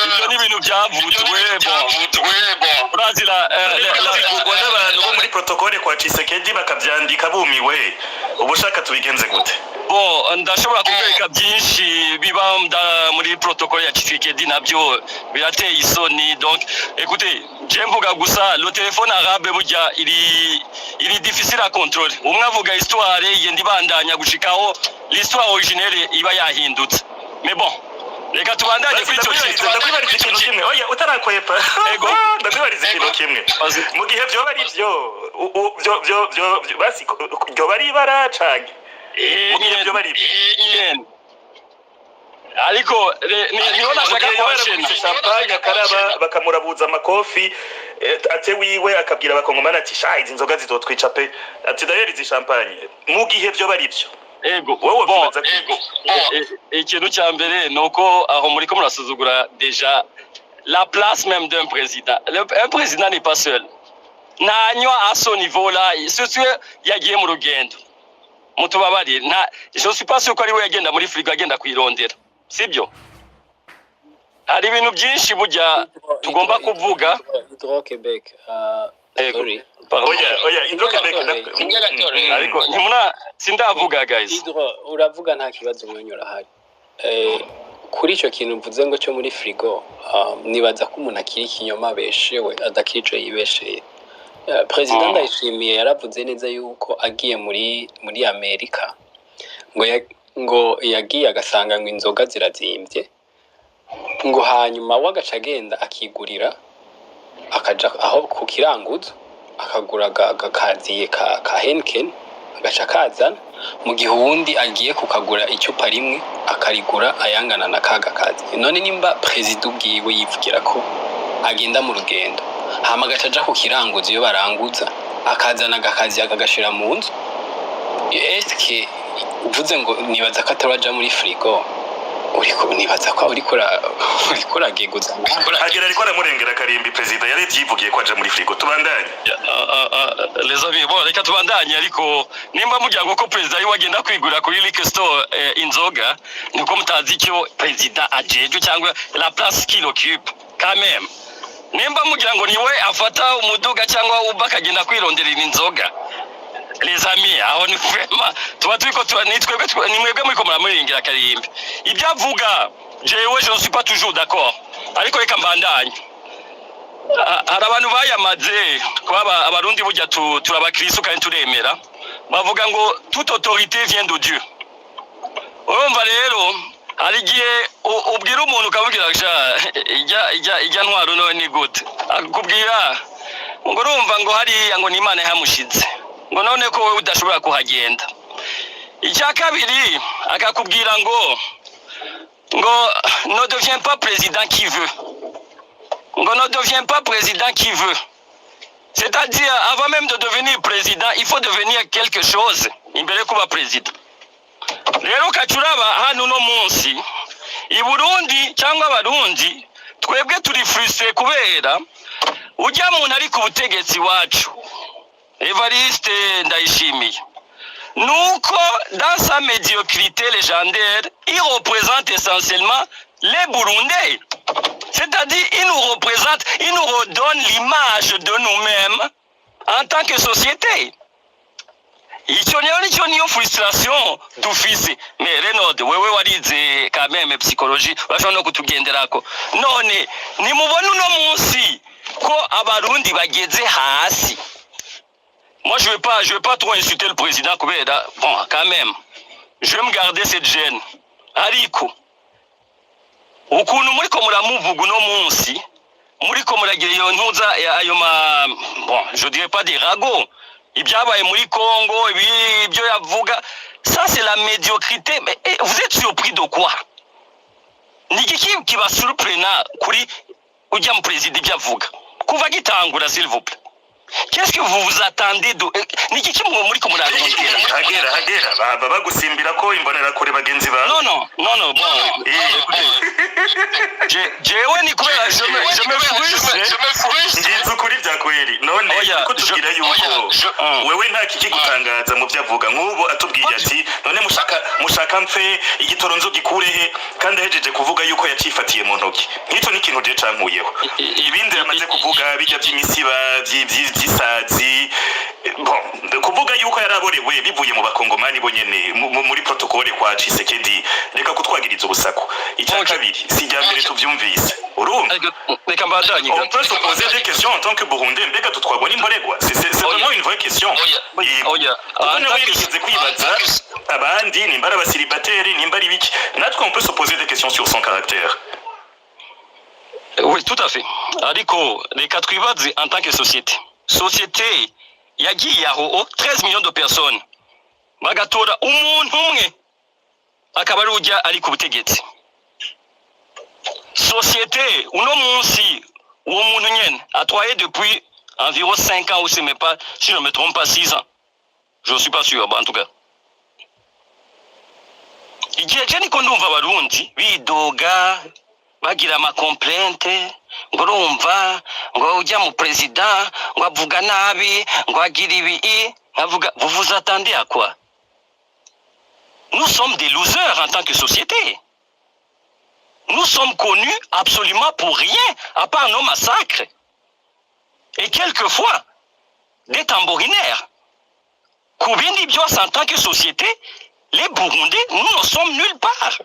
Ibyo ni ibintu byavuzwe. Bon, urazi la Bivugwa n'abantu bo muri protocole kwa Tshisekedi, bakavyandika bumiwe. Ubu ushaka tubigenze gute? Bon, ndashobora kukwereka byinshi biba muri protocole ya Tshisekedi, nabyo birateye isoni. Donc écoutez, je mvuga gusa le téléphone arabe burya iri difficile à contrôler. Umwe avuga histoire, igenda ibandanya gushikaho l'histoire originelle iba yahindutse. Mais bon, reka tubandanye kuri icyo kintu. Ndakwibariza ikintu kimwe. Oya, utarakwepa. Ego. Ndakwibariza ikintu kimwe. Vas-y. Mu gihe vyoba ari vyo, byo basi vyoba ari ibara canke mu gihe vyoba ari ivyo? Nyene. Ariko niho Mu nashaka gihe yoba kuhashena. yarakubise champagne akaraba, bakamurabuza amakofi, ate wiwe akabwira abakongomani ati: "Sha, izi nzoga zizotwica pe." Ati: "D'ailleurs, izi champagne." Mu gihe vyoba ari vyo, Ego. wowe Bon, wibaza ko ikintu cya mbere ni uko aho muriko murasuzugura déjà la place même d'un président. Un président n'est pas seul, ntanywa à ce niveau là, surtout yagiye mu rugendo. Mutubabarire, nta, je suis pas sûr ko ari we yagenda muri frigo, agenda kuyirondera, sibyo? Hari ibintu byinshi burya tugomba kuvuga. Hydro Québec. Ego. Sorry. Pardon. Oya, oya, Hydro Québec. Ariko ntimuna sindavuga, guys. Hydro, uravuga, nta kibazo, umwanya urahari. Kuri icyo kintu mvuze ngo cyo muri frigo, nibaza ko umuntu akiri ikinyoma abeshewe adakiri ico yibesheye. Perezida Ndayishimiye yaravuze neza yuko agiye muri Amerika ngo yagiye agasanga ngo inzoga zirazimbye, ngo hanyuma we agaca agenda akigurira, akaja aho ku kiranguzo akagura agakaziye ka Heineken, agaca kazana, mu gihe uwundi agiye kukagura icupa rimwe akarigura ayangana na ka gakaziye. None nimba perezida ubwiwe yivugira ko agenda mu rugendo, hama agaca aja ku kiranguzo iyo baranguza, akazana agakaziye akagashira mu nzu, eske uvuze ngo nibaza ko ataraja muri frigo, uriko nibaza ko uriko urageguza? Agera ariko aramurengera karimbi. Perezida yari vyivugiye ko aja muri frigo. Tubandanye. Les amis, bon, reka tubandanye. Ariko nimba mugira ngo ko perezida ariwe agenda kwigurira kuri liquor store inzoga, niko mutazi icyo perezida ajejwe cyangwa la place qu'il occupe quand même. Nimba mugira ngo niwe afata umuduga cyangwa uba akagenda kwironderera inzoga, les amis, aho ni vraiment tuba turiko tuba ni twebwe ni mwebwe muriko muramurengera karimbi. Ibyo avuga, jewe je ne suis pas toujours d'accord, ariko reka mbandanye. Hari abantu bayamaze kuba abarundi burya turi abakristo kandi turemera, bavuga ngo toute autorité vient de Dieu. Urumva rero, hari igihe ubwira umuntu ukamubwira: "Sha, ijya ntwaro none ni gute?" Akakubwira ngo urumva ngo hariya ngo ni Imana yahamushize, ngo none ko wowe udashobora kuhagenda. Icya kabiri, akakubwira ngo ne devient pas président qui veut, ngo ne devient pas président qui veut, c'est-à-dire avant même de devenir président, il faut devenir quelque chose imbere yo kuba président. Rero ukaca uraba hano uno munsi i Burundi cyangwa abarundi twebwe turi frustrés kubera ujya muntu ari ku butegetsi wacu, Evariste Ndayishimiye, nuko dans sa médiocrité légendaire, il représente essentiellement les Burundais, c'est-à-dire il nous représente, il nous redonne l'image de nous-mêmes en tant que société. Icyo rero nicyo niyo frustration dufise. Mais Renaud, wewe warize quand même psychologie, urashobora no kutugenderako. None nimubona uno munsi ko abarundi bageze hasi? Moi, je vais pas trop insulter le président kubera, bon, quand même. Je vais me garder cette gêne, ariko ukuntu muriko muramuvuga uno munsi, muriko muragira iyo ntuza ayo ma, bon, je dirais pas des ragots, ibyabaye muri Congo, ibi ibyo yavuga, ça c'est la médiocrité. Mais vous êtes surpris de quoi? Ni iki kibasurprena kuri ujya mu perezida, ibyo avuga kuva gitangura? S'il vous plaît, qu'est-ce que vous vous attendez de ni iki kimwe muriko murarondera? Hagera, hagera, baba bagusimbira ko imbonerakure bagenzi bawe. Non, non, non, non, bon, écoutez, jewe ni kubera je me frustre. Ngize ukuri bya kweri none. Oya, ko tubwira yuko wewe nta kikigutangaza mu byo avuga. Nk'ubu atubwiye ati: "None mushaka mfe igitoro nzogikure he?" Kandi ahejeje kuvuga yuko yacifatiye mu ntoki. Nk'icyo ni ikintu je cankuyeho. Ibindi yamaze kuvuga bijya by'imisiba, by'isazi, bon, kuvuga yuko yaraborewe bivuye mu bakongomani bo nyene muri protocole kwa Tshisekedi, reka kutwagiriza urusaku. Icya kabiri, si irya mbere tuvyumvise, urumva? Reka mbandanye. On peut se poser des questions en tant que Burundais. Mbega tutwagwa n'imboregwa? C'est Oya. vraiment une vraie question. Oya. Yego. Oya. Kuko En nawe tant que- yarigeze kwibaza abandi nimba ari abasiribateri, nimba ari biki. Natwe on peut se poser des questions sur son caractère. Oui, tout à fait. Ariko reka twibaze en tant que société. Société yagiye aho 13 millions de personnes bagatora umuntu umwe akaba ari ujya ari ku butegetsi. Société uno munsi uwo muntu nyene atwaye depuis environ 5 ans ou si, mais pas, si je ne me trompe pas, 6 ans. Je ne suis pas sûr, bon, en tout cas. Igihe je niko ndumva abarundi bidoga, bagira ama complaintes ngo urumva ngo ujya mu perezida ngo avuga nabi, ngo agira ibi nkavuga: "Vous vous attendez à quoi? Nous sommes des losers en tant que société. Nous sommes connus absolument pour rien à part nos massacres et quelquefois des tambourinaires. Ku bindi byose, en tant que société, les Burundais, nous ne sommes nulle part."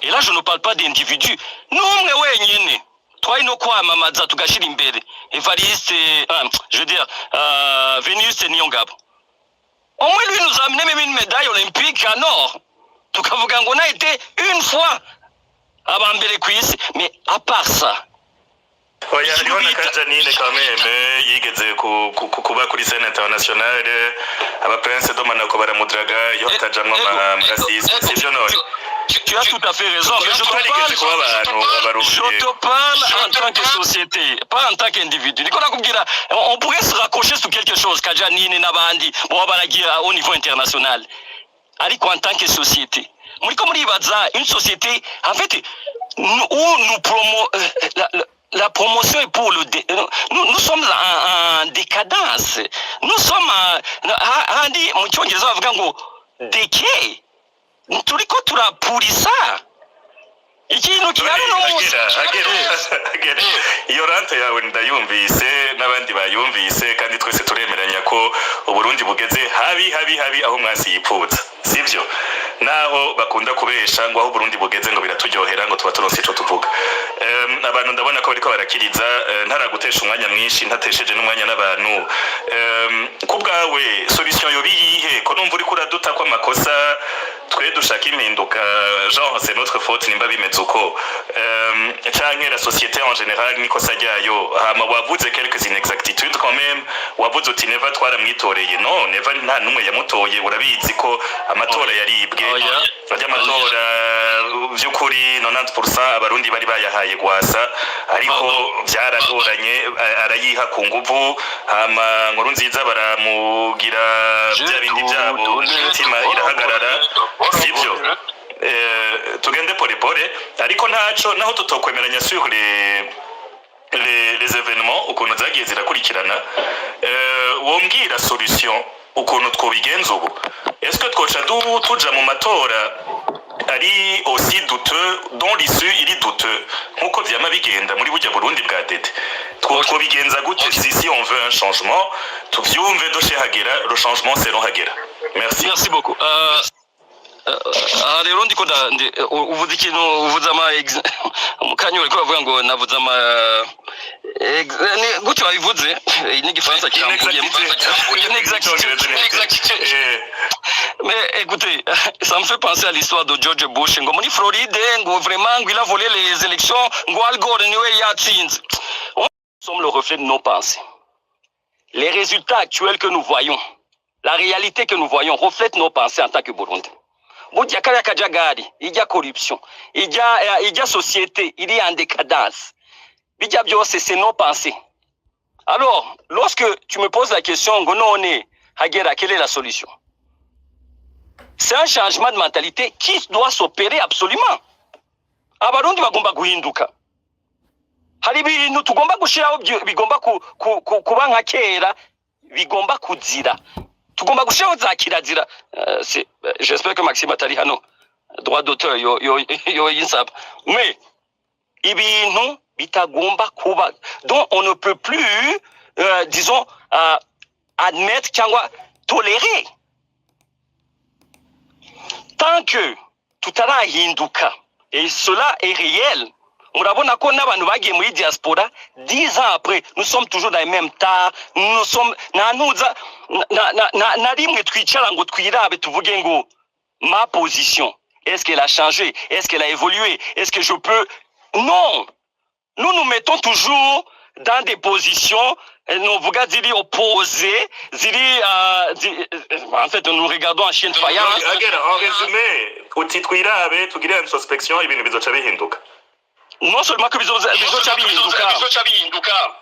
Et là, je ne parle pas d'individus. N'umwe wenyine twari no kwamamaza tugashyira imbere Evariste, je veux dire Vénuste Niyongabo. Au moins lui nous a amené même une médaille olympique en or, tukavuga ngo on a été une fois abambere ku isi. Mais à part ça, Oya, hariho na ikintu bita- Kajanine quand même yigeze kuba kuri scène internationale, aba prince de Monaco baramudraga iyo hatajamwo ama racisme, sivyo none? Tu as tout à fait raison, mais je te Twarigeze parle kuba abantu abarundi. Je te parle en tant que société, pas en tant qu'individu. Niko nakubwira, on pourrait se raccrocher sur quelque chose, Kajanine n'abandi, bo baragira au niveau international. Ariko en tant que société, muriko muribaza une société, en fait, nous, où nous promo, la promotion est pour le dé, nous, nous sommes en décadence. Nous sommes en, handi mu cyongereza bavuga ngo decay. Turiko turapurisa ikintu gihari uno munsi. Agera, agera, agera. Iyo rante yawe ndayumvise n'abandi bayumvise, kandi twese turemeranya ko Uburundi bugeze habi, habi, habi, aho mwasi yipfuza, sivyo? Naho bakunda kubesha ngo aho Uburundi bugeze ngo biraturyohera, ngo tuba turonse ico tuvuga. Abantu ndabona ko bariko barakiriza. Ntaragutesha umwanya mwinshi, ntatesheje n'umwanya n'abantu. Ku bwawe solution yoba iyihe, ko numva uriko uraduta ko amakosa twe dushaka impinduka, genre c'est notre faute nimba bimeze uko, canke la société en général nikosa ryayo? Hama wavuze quelques inexactitudes quand même. Wavuze uti Neva twaramwitoreye. No, Neva nta n'umwe yamutoye. Urabizi ko amatora yaribwe. Oya. Arya amatora vy'ukuri 90% abarundi bari bayahaye Gwasa, ariko byaragoranye, arayiha ku nguvu. Hama nkuru nziza baramugira bya bindi byabo, imitima irahagarara, sivyo? Tugende pole pole, ariko ntaco naho tutokwemeranya sur les événements ukuntu zagiye zirakurikirana. Wombwira solution ukuntu twobigenza ubu? Est-ce que twoca tuja mu matora ari aussi douteux, dont l'issue iri douteux, nkuko vyama bigenda muri burya Burundi bwa dede? Twobigenza gute si on veut un changement? Tuvyumve doshe Hagera, le changement selon Hagera. Merci. Merci beaucoup. Aha rero ndiko uvuze ikintu, uvuze ama mu kanya uriko uravuga ngo navuze ama gutyo wabivuze, n'igifaransa kirambuye. Inexactitude. Inexactitude. Mais écoutez, ça me fait penser à l'histoire de George Bush. Ngo muri Floride, ngo vraiment, ngo il a volé les élections, ngo Al Gore niwe yatsinze. Nous sommes le reflet de nos pensées. Les résultats actuels que nous voyons, la réalité que nous voyons reflète nos pensées en tant que Burundi. Burya kariya kajagari, ijya corruption, ijya société iri en décadence, bijya byose, c'est nos pensées. Alors, lorsque tu me poses la question ngo none hagera, quelle est la solution, c'est un changement de mentalité qui doit s'opérer absolument. Abarundi bagomba guhinduka. Hari ibintu tugomba gushiraho bigomba kuba nka kera, bigomba kuzira, tugomba gushiraho za kirazira. J'espère que Maxime atari hano, droit d'auteur yo yinsaba, mais ibintu bitagomba kuba, dont on ne peut plus disons admettre cyangwa tolérer tant que tutarahinduka. Et cela est réel. Murabona ko n'abantu bagiye muri diaspora, 10 ans après, nous sommes toujours dans les mêmes tas. Nous sommes nta ntuza na rimwe twicara ngo twirabe, tuvuge ngo ma position, est-ce qu'elle a changé? Est-ce qu'elle a évolué? Est-ce que je peux? Non, nous nous mettons toujours dans des positions novuga ziri opposées, ziri en fait, nous regardons en chien de faïence. Agera, en résumé, uti twirabe, tugire introspection, ibintu bizoca bihinduka. Non seulement que bizoca bihinduka,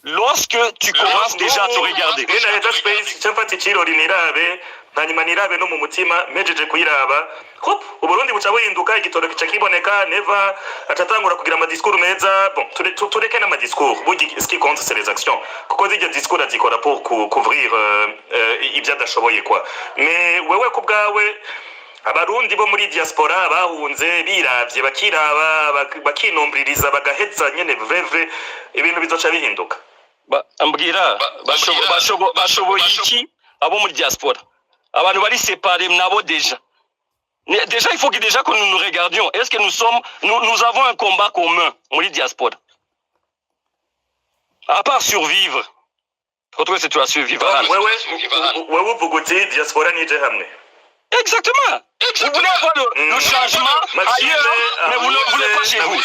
lorsque tu commences déjà à te regarder. Ninaheza space, nca mfata icirori nirabe, hanyuma nirabe no mu mutima. Mpejeje kuyiraba, hop, Uburundi buca buhinduka, igitoro kica kiboneka, Neva acatangura kugira ama discours meza. Bon, tureke n'ama discours, burya ce qui compte, c'est les actions, kuko zirya discours azikora pour couvrir ibyo adashoboye, quoi. Mais wewe ku bwawe, Abarundi bo muri diaspora bahunze, biravye, bakiraba, bakinombririza, bagaheza nyene veve, ibintu bizoca bihinduka? Mbwira, bashoboye iki abo muri diaspora, abantu bari séparés nabo déjà? Déjà, il faut que déjà que nous nous regardions. Est-ce que nous sommes nous, nous avons un combat commun muri diaspora, à part survivre? Ko twese turassurvivre hano. Wewe uvuga uti diaspora nije hamwe. Exactement. Vous voulez avoir le changement Maxime, ailleurs, mais vous ne le voulez pas chez vous.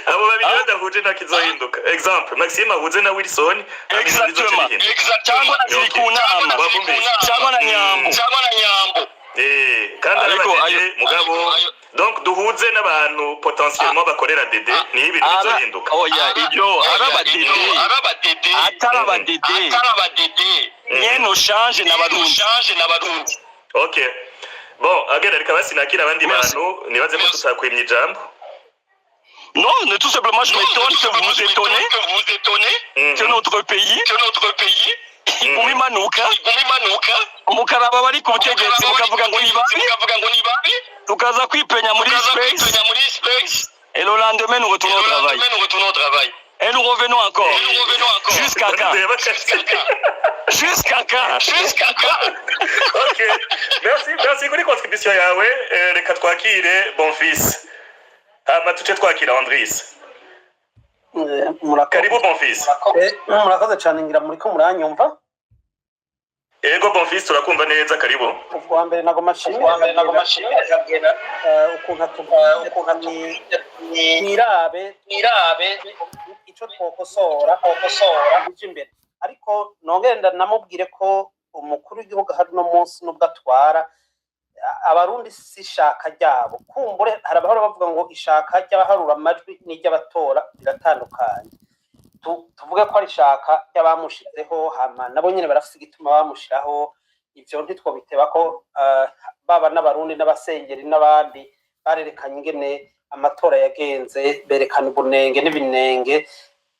Abo babiri badahuje nta kizohinduka. Exemple, Maxime ahuze na Wilson. Exactement. Cyangwa na ziri ku nama, cyangwa na Nyambo. Kandi ari Ariko abadede mugabo. Donc duhuze n'abantu potentiellement bakorera dede, niho ibintu bizohinduka. Oya, ibyo ari abadede, atari abadede, nyene change n'Abarundi. Ok, bon, agera, reka basi nakira abandi Merci. bantu, nibaze ko tutakwimye ijambo. Non, mais tout simplement, je m'étonne que vous vous étonnez que notre pays iguma imanuka, mukaraba bari ku butegetsi mukavuga ngo ni babi, tukaza kwipenya muri space, et le lendemain nous retournons au travail et nous revenons encore. Jusqu'à quand? Jusqu'à quand? Ok, merci, merci kuri contribution yawe. Reka twakire Bonfils, hama tuce twakira Andris. Murakoze. Karibu, Bonfils. Murakoze cyane, ngira muri ko muranyumva. Ego Bonfils, turakumva neza, karibu. Ubwa mbere nagoma nshimire ukuntu atubwiye twirabe, ico twokosora bije imbere, ariko nongere namubwire ko umukuru w'igihugu hari uno munsi nubwo atwara Abarundi si ishaka ryabo. Kumbure hari abahora bavuga ngo ishaka ry'abaharura amajwi n'iry'abatora biratandukanye. Tuvuge ko ari ishaka ry'abamushizeho, hama nabo nyene barafise igituma bamushiraho. Ivyo ntitwobiteba ko baba n'Abarundi n'abasengeri n'abandi barerekanye ingene amatora yagenze, berekana ubunenge n'ibinenge,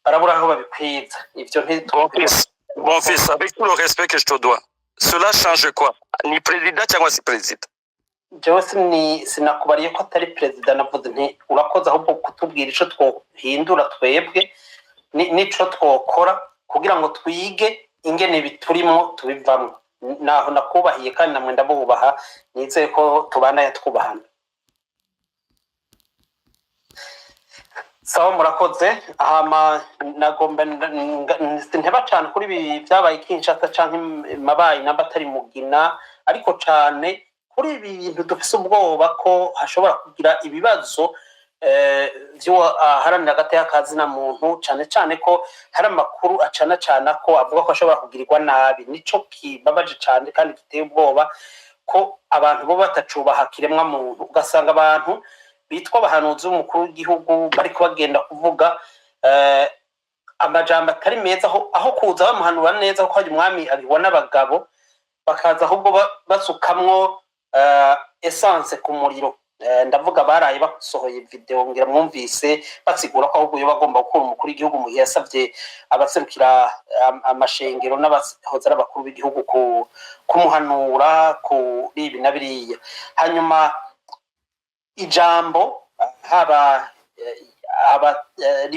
barabura aho babikwiza. Ivyo Bon fils, bon fils, avec tout le respect que je te dois, cela change quoi? Ni président cyangwa si président? Jewe sinakubariye ko atari perezida. Navuze nti urakoze ahubwo kutubwira ico twohindura twebwe n'ico twokora kugira ngo twige ingene biturimwo tubivamwo. Naho nakubahiye kandi namwe ndabubaha, nizeye ko tubandanya twubahana. Sawa, murakoze. Hama nagomba nteba cane kuri ibi vyabaye Kinshasa canke Mabayi namba atari Mugina, ariko cane kuri ibi bintu dufise ubwoba ko hashobora kugira ibibazo vy'uwo aharanira agateka ka zina muntu, cane cane ko hari amakuru acana cana ko avuga ko ashobora kugirirwa nabi. Nico kibabaje cane kandi giteye ubwoba, ko abantu bo batacubaha kiremwa muntu, ugasanga abantu bitwa abahanuzi b'umukuru w'igihugu bariko bagenda kuvuga amajambo atari meza, aho kuza bamuhanura neza, kuko hari umwami abibona abagabo bakaza ahubwo basukamwo essence ku muriro. Ndavuga baraye basohoye video, ngira mwumvise, basigura ko ahubwo yoba agomba gukura umukuru w'igihugu mu gihe yasavye abaserukira amashengero n'abahoze ari abakuru b'igihugu kumuhanura kuri ibi na biriya. Hanyuma ijambo haba aba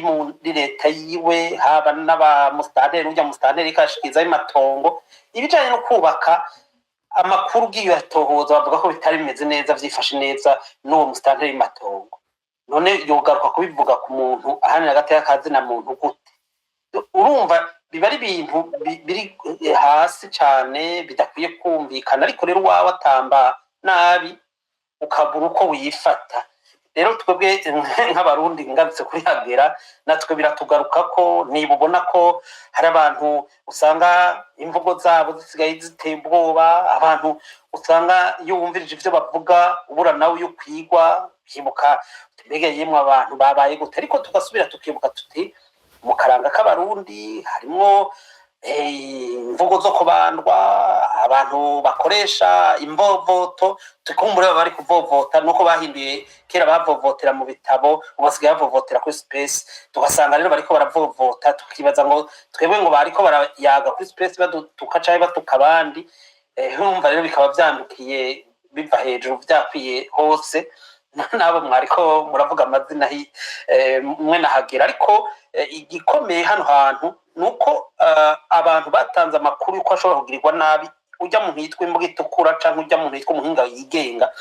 muri leta yiwe, haba n'abamusitanteri, urya musitanteri kashikizayo imatongo ibijanye no kubaka, amakuru ugiye uyatohoza bavuga ko bitari bimeze neza, vyifashe neza n'uwo musitanteri matongo. None yogaruka kubivuga ku muntu ahanira agateka ka zina muntu gute? Urumva biba ari ibintu biri hasi cane, bidakwiye kumvikana. Ariko rero uwawe atamba nabi ukabura uko wifata. Rero twebwe nk'Abarundi, ngarutse kuri Hagera, natwe biratugaruka ko niba ubona ko hari abantu usanga imvugo zabo zisigaye ziteye ubwoba, abantu usanga iyo wumvirije ivyo bavuga ubura nawe iyo ukwigwa, ukibuka uti: "Mbega yemwe, abantu babaye gute?" Ariko tugasubira tukibuka tuti mu karanga k'Abarundi harimwo imvugo zo kubandwa, abantu bakoresha imvovoto. Tukumbure baba bari kuvovota nuko bahinduye. Kera bavovotera mu bitabo, ubu basigaye bavovotera kuri space. Tugasanga rero bariko baravovota, tukibaza ngo twebwe ngo bariko barayaga kuri space badutuka canke batuka abandi. Urumva rero bikaba vyandukiye biva hejuru, vyakwiye hose n'abo mwariko muravuga amazina mwe nahagera. Ariko igikomeye hano hantu ni uko abantu batanze amakuru yuko ashobora kugirirwa nabi ujya muntu yitwa Imbwa Itukura canke ujya muntu yitwa Umuhinga Yigenga.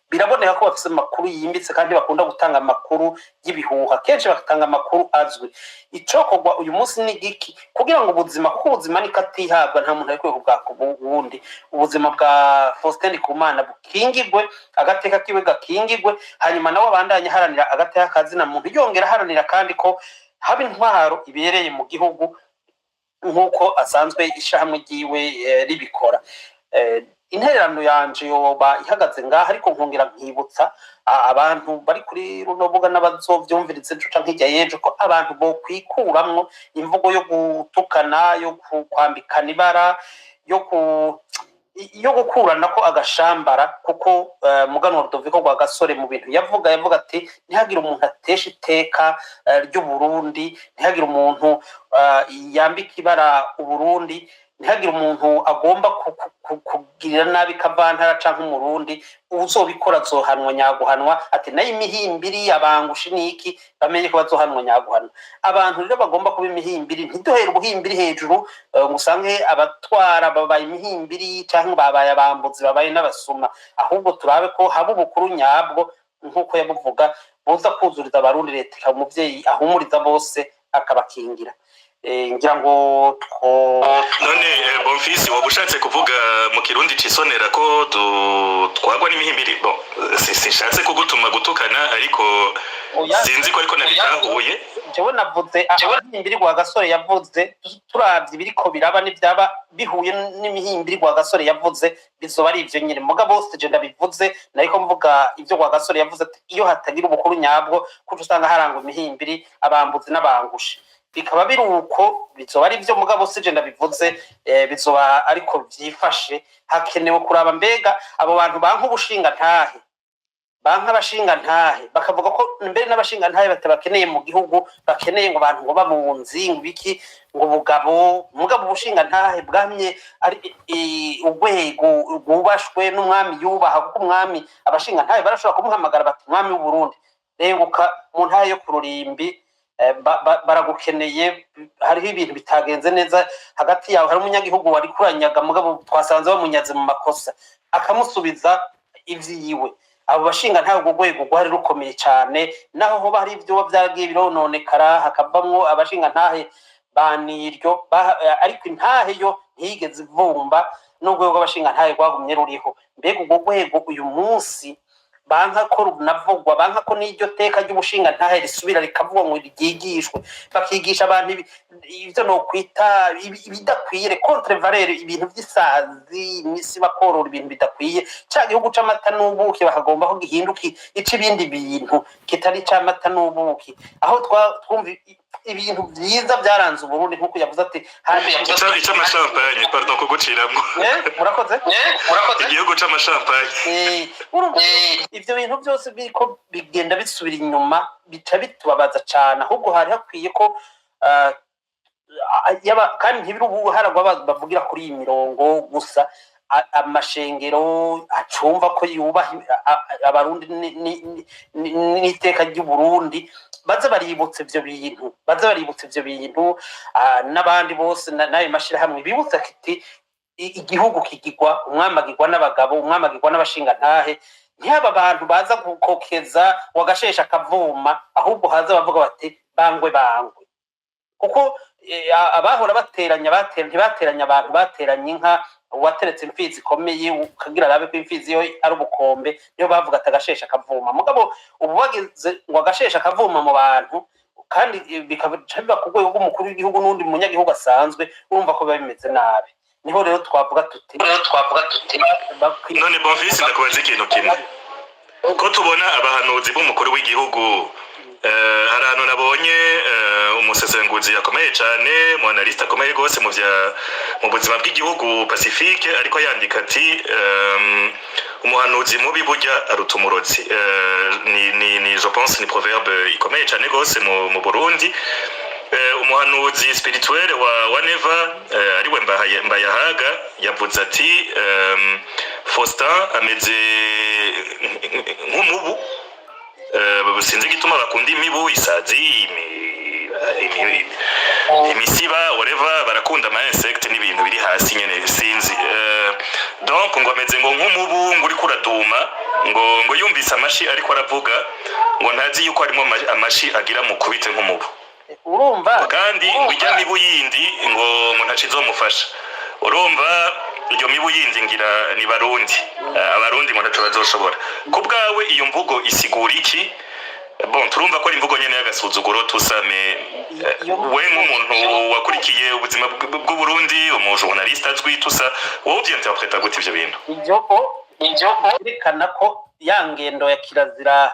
Biraboneka ko bafise amakuru yimbitse kandi bakunda gutanga amakuru y'ibihuha, kenshi bagatanga amakuru azwi. Icokorwa uyu munsi ni giki kugira ngo ubuzima, kuko ubuzima niko atihabwa, nta muntu arikwiye kubwaka ubundi, ubuzima bwa Faustin Ndikumana bukingigwe, agateka kiwe gakingigwe, hanyuma nawe abandanye aharanira agateka ka zina muntu, yongera aharanira kandi ko haba intwaro ibereye mu gihugu nk'uko asanzwe ishirahamwe ryiwe ribikora. Intererano yanje yoba ihagaze ngaha, ariko nkongera nkibutsa abantu bari kuri runo rubuga n'abazovyumviriza ejo canke hirya y'ejo ko abantu bokwikuramwo imvugo yo gutukana, yo kwambikana ibara, yo gukurana ko agashambara, kuko Muganwa Rudoviko Rwagasore mu bintu yavuga, yavuga ati: "Ntihagire umuntu atesha iteka ry'Uburundi, ntihagire umuntu yambika ibara Uburundi, ntihagire umuntu agomba kugirira nabi kavantara canke Umurundi. Uzobikora azohanwa nyaguhanwa." Ati: "Nayo imihimbiri abangushi niki, bamenye ko bazohanwa nyaguhanwa." Abantu rero bagomba kuba imihimbiri, ntiduhere ubuhimbiri hejuru ngo usange abatwara babaye imihimbiri canke babaye abambuzi, babaye n'abasuma, ahubwo turabe ko haba ubukuru nyabwo nk'uko yabuvuga, buza kuzuriza Abarundi, leta ikaba umuvyeyi ahumuriza bose, akabakingira. Ngira ngo two None Bonfisi, woba ushatse kuvuga mu Kirundi cisonera ko dutwagwa n'imihimbiri? Bon, sinshatse kugutuma gutukana, ariko Oya. sinzi ko ariko nabitahuye. Jewe navuze imihimbiri Rwagasore yavuze. Turavye ibiriko biraba n'ivyaba bihuye n'imihimbiri Rwagasore yavuze, bizoba ari ivyo nyene. Mugabo bose je ndabivuze, nariko mvuga ivyo Rwagasore yavuze ati: "Iyo hatagira ubukuru nyabwo, kuko usanga harangwa imihimbiri, abambuzi n'abangushi." Bikaba biri uko, bizoba ari ivyo. Mugabo si je ndabivuze, bizoba ariko vyifashe. Hakenewe kuraba mbega abo bantu banka ubushinga ntahe, banka abashinga ntahe, bakavuga ko mbere n'abashinga ntahe batabakeneye mu gihugu, bakeneye ngo abantu ngo babunzi ngo ibiki ngo bugabo. Mugabo ubushinga ntahe bwamye ari urwego rwubashwe n'umwami yubaha, kuko umwami abashinga ntahe barashobora kumuhamagara bati: "Mwami w'Uburundi, renguka mu ntahe yo ku rurimbi, baragukeneye, hariho ibintu bitagenze neza hagati yawe, hari umunyagihugu wari kuranyaga, mugabo twasanze bamunyaze mu makosa." Akamusubiza ivyiwe. Abo bashinga ntabwo urwego rwari rukomeye cyane, naho hoba hari ibyo byagiye birononekara, hakavamwo abashinga ntahe baniryo, ariko intahe yo ntiyigeze ivumba, n'urwego rw'abashinga ntahe rwagumye ruriho. Mbega urwo rwego uyu munsi banka ko runavugwa, banka ko n'iryo teka ry'ubushinga ntahe risubira rikavugwa ngo ryigishwe, bakigisha abantu ibyo nokwita ibidakwiye, contre-valeurs, ibintu by'isazi, imisi bakorora ibintu bidakwiye. Ca gihugu c'amata n'ubuki bakagomba ko gihinduka ica ibindi bintu kitari ic'amata n'ubuki, aho twumva ibintu vyiza byaranze Uburundi, nk'uko yavuze ati Ic'amashampanye, pardon kuguciramwo. Murakoze. Igihugu c'amashampanye. Urumva ivyo bintu byose biriko bigenda bisubira inyuma, bica bitubabaza cane. Ahubwo hari hakwiye ko yaba kandi ntibiri ubuhara bavugira kuri iyi mirongo gusa, amashengero acumva ko yubaha Abarundi n'iteka ry'Uburundi, baze baributsa ivyo bintu, baze baributsa ivyo bintu, n'abandi bose n'ayo mashirahamwe bibutsa kiti igihugu kigirwa, umwami agirwa n'abagabo, umwami agirwa n'abashingantahe. Ntihaba abantu baza gukokeza wagashesha akavuma, ahubwo haza bavuga bati bangwe bangwe, kuko abahora bateranya ntibateranya abantu, bateranya inka. Uwateretse imfizi ikomeye ukagira arabe ko imfizi yo ari ubukombe, niyo bavuga ati agashesha akavuma. Mugabo ubu bageze ngo agashesha akavuma mu bantu, kandi bikaca biba ku rwego rw'umukuru w'igihugu n'undi munyagihugu asanzwe, urumva ko biba bimeze nabi. Niho rero twavuga tuti None Bonfils, ndakubaza ikintu kimwe: ko tubona abahanuzi b'umukuru w'igihugu, hari ahantu nabonye umusesenguzi akomeye cyane, mu analyste akomeye rwose mu vya mu buzima bw'igihugu, Pacifique, ariko yandika ati umuhanuzi mubi burya aruta umurozi. Ni je pense ni proverbe ikomeye cyane rwose mu Burundi. Umuhanuzi spirituel wa Neva, ariwe Mbayahaga, yavuze ati Faustin ameze nk'umubu. Sinzi igituma bakunda imibu, isazi, imisiba, whatever, barakunda ama insecte n'ibintu biri hasi nyene, sinzi. Donc ngo ameze ngo nk'umubu ngo uriko uraduma, ngo yumvise amashi ariko aravuga, ngo ntazi yuko harimo amashi agira mukubite nk'umubu. Urumva. Kandi ngo ijya mibu yindi ngo ntaco izomufasha. Urumva iyo mibu yindi ngira ni Barundi. Abarundi ngo ntaco bazoshobora. Ku bwawe iyo mvugo isigura iki? Bon, turumva ko ari imvugo nyene y'agasuzuguro tusame. We nk'umuntu wakurikiye ubuzima bw'Uburundi, umujournaliste azwi tusa, wowe uvyinterpreta gute ivyo bintu? Ivyo yerekana ko ya ngendo ya kirazira,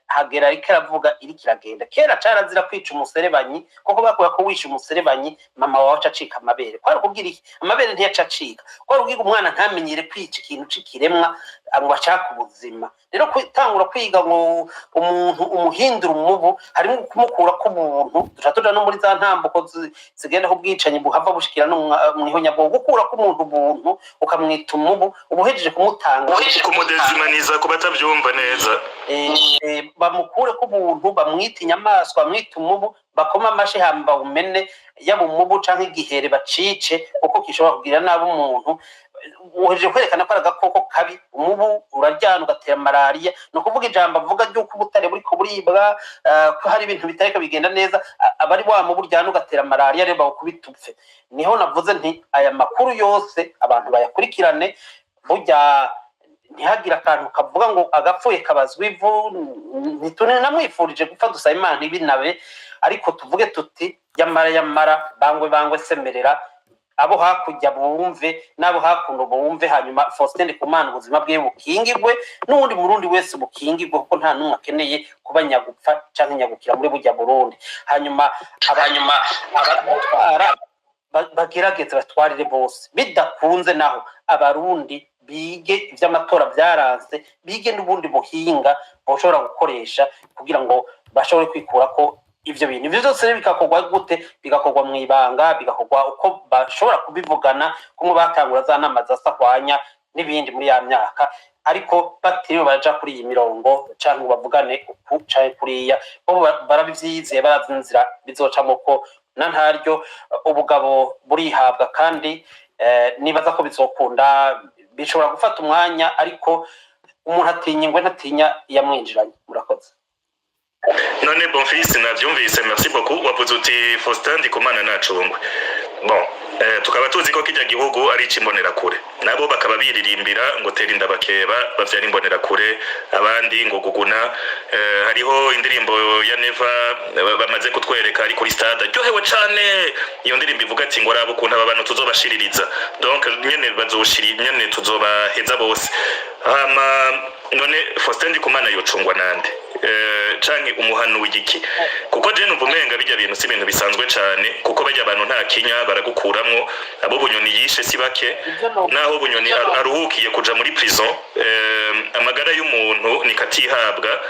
hagera ariko aravuga, iriko iragenda. Kera carazira kwica umuserebanyi, kuko bakuye ko wishe umuserebanyi mama wawe aca acika amabere. Kwari kugira iki? Amabere ntiyaca acika, kwari kugira umwana ntamenyere kwica ikintu c'ikiremwa ngo ashake ubuzima. Rero gutangura kwiga ngo umuntu umuhindura umubu, harimo kumukura k'ubuntu, duca tuja no muri za ntambuko zigenda ku bwicanyi buhava bushikira no mw'ihonyabwonko. Gukura k'umuntu ubuntu ukamwita umubu, uba uhejeje kumutanga. Kumudezimaniza, ku batavyumva neza. Bamukure k'ubuntu, bamwite inyamaswa, bamwite umubu, bakoma amashi hama bawumene, yaba umubu canke igihere bacice, kuko gishobora kugirira nabi umuntu. Uhejeje kwerekana ko ari agakoko kabi. Umubu uraryana ugatera malariya. Ni ukuvuga ijambo avuga ry'uko ubutare buriko buribwa, ko hari ibintu bitariko bigenda neza, aba ari wa mubu uryana ugatera malariya. Rero bawukubita upfe. Niho navuze nti aya makuru yose abantu bayakurikirane, burya ntihagire akantu kavuga ngo agapfuye kabazwa ivu. Ntitunamwifurije gupfa, dusaba Imana ntibinabe, ariko tuvuge tuti yamara yamara, bangwe bangwe, semerera, abo hakurya bumve n'abo hakuno bumve. Hanyuma Faustin Ndikumana ubuzima bwe bukingirwe, n'uwundi Murundi wese bukingirwe, kuko nta n'umwe akeneye kuba nyagupfa canke nyagukira muri burya Burundi. Hanyuma abatwara bagerageze batwarire bose. Bidakunze naho, Abarundi bige ivy'amatora vyaranse, bige n'ubundi buhinga boshobora gukoresha kugira ngo bashobore kwikurako ivyo bintu. Ivyo vyose rero bigakorwa gute? Bigakorwa mw'ibanga, bigakorwa uko bashobora kubivugana, kumwe batangura za nama za sahwanya n'ibindi muri ya myaka, ariko batiriwe baraja kuri iyi mirongo canke ngo bavugane uku canke kuriya. Bo barabivyizeye, barazi inzira bizocamwo, ko na ntaryo ubugabo burihabwa. Kandi nibaza ko bizokunda. Bishobora gufata umwanya, ariko Umuntu atinya ingwe, ntatinya iyamwinjiranye. Murakoze. None Bonfils, navyumvise, merci beaucoup. Wavuze uti Faustin Ndikumana nacungwe. Bon, tukaba tuzi ko kijya gihugu ari ic'imbonerakure, nabo bakaba biririmbira ngo tera inda bakeba bavyara imbonerakure, abandi ngo guguna. Hariho indirimbo ya Neva bamaze kutwereka ari kuri stade aryohewe cane. Iyo ndirimbo ivuga ati ngo raba ukuntu aba bantu tuzobashiririza, donc nyene bazoshiri nyene tuzobaheza bose. Hama none Faustin Ndikumana yocungwa nande, canke umuhanu w'igiki? Kuko je numva umenga bijya bintu si ibintu bisanzwe cane, kuko bajya abantu nta kinya baragukuramwo. Abo Bunyoni yishe si bake. Ivyo no Naho Bunyoni aruhukiye kuja muri prison, amagara y'umuntu nikatihabwa.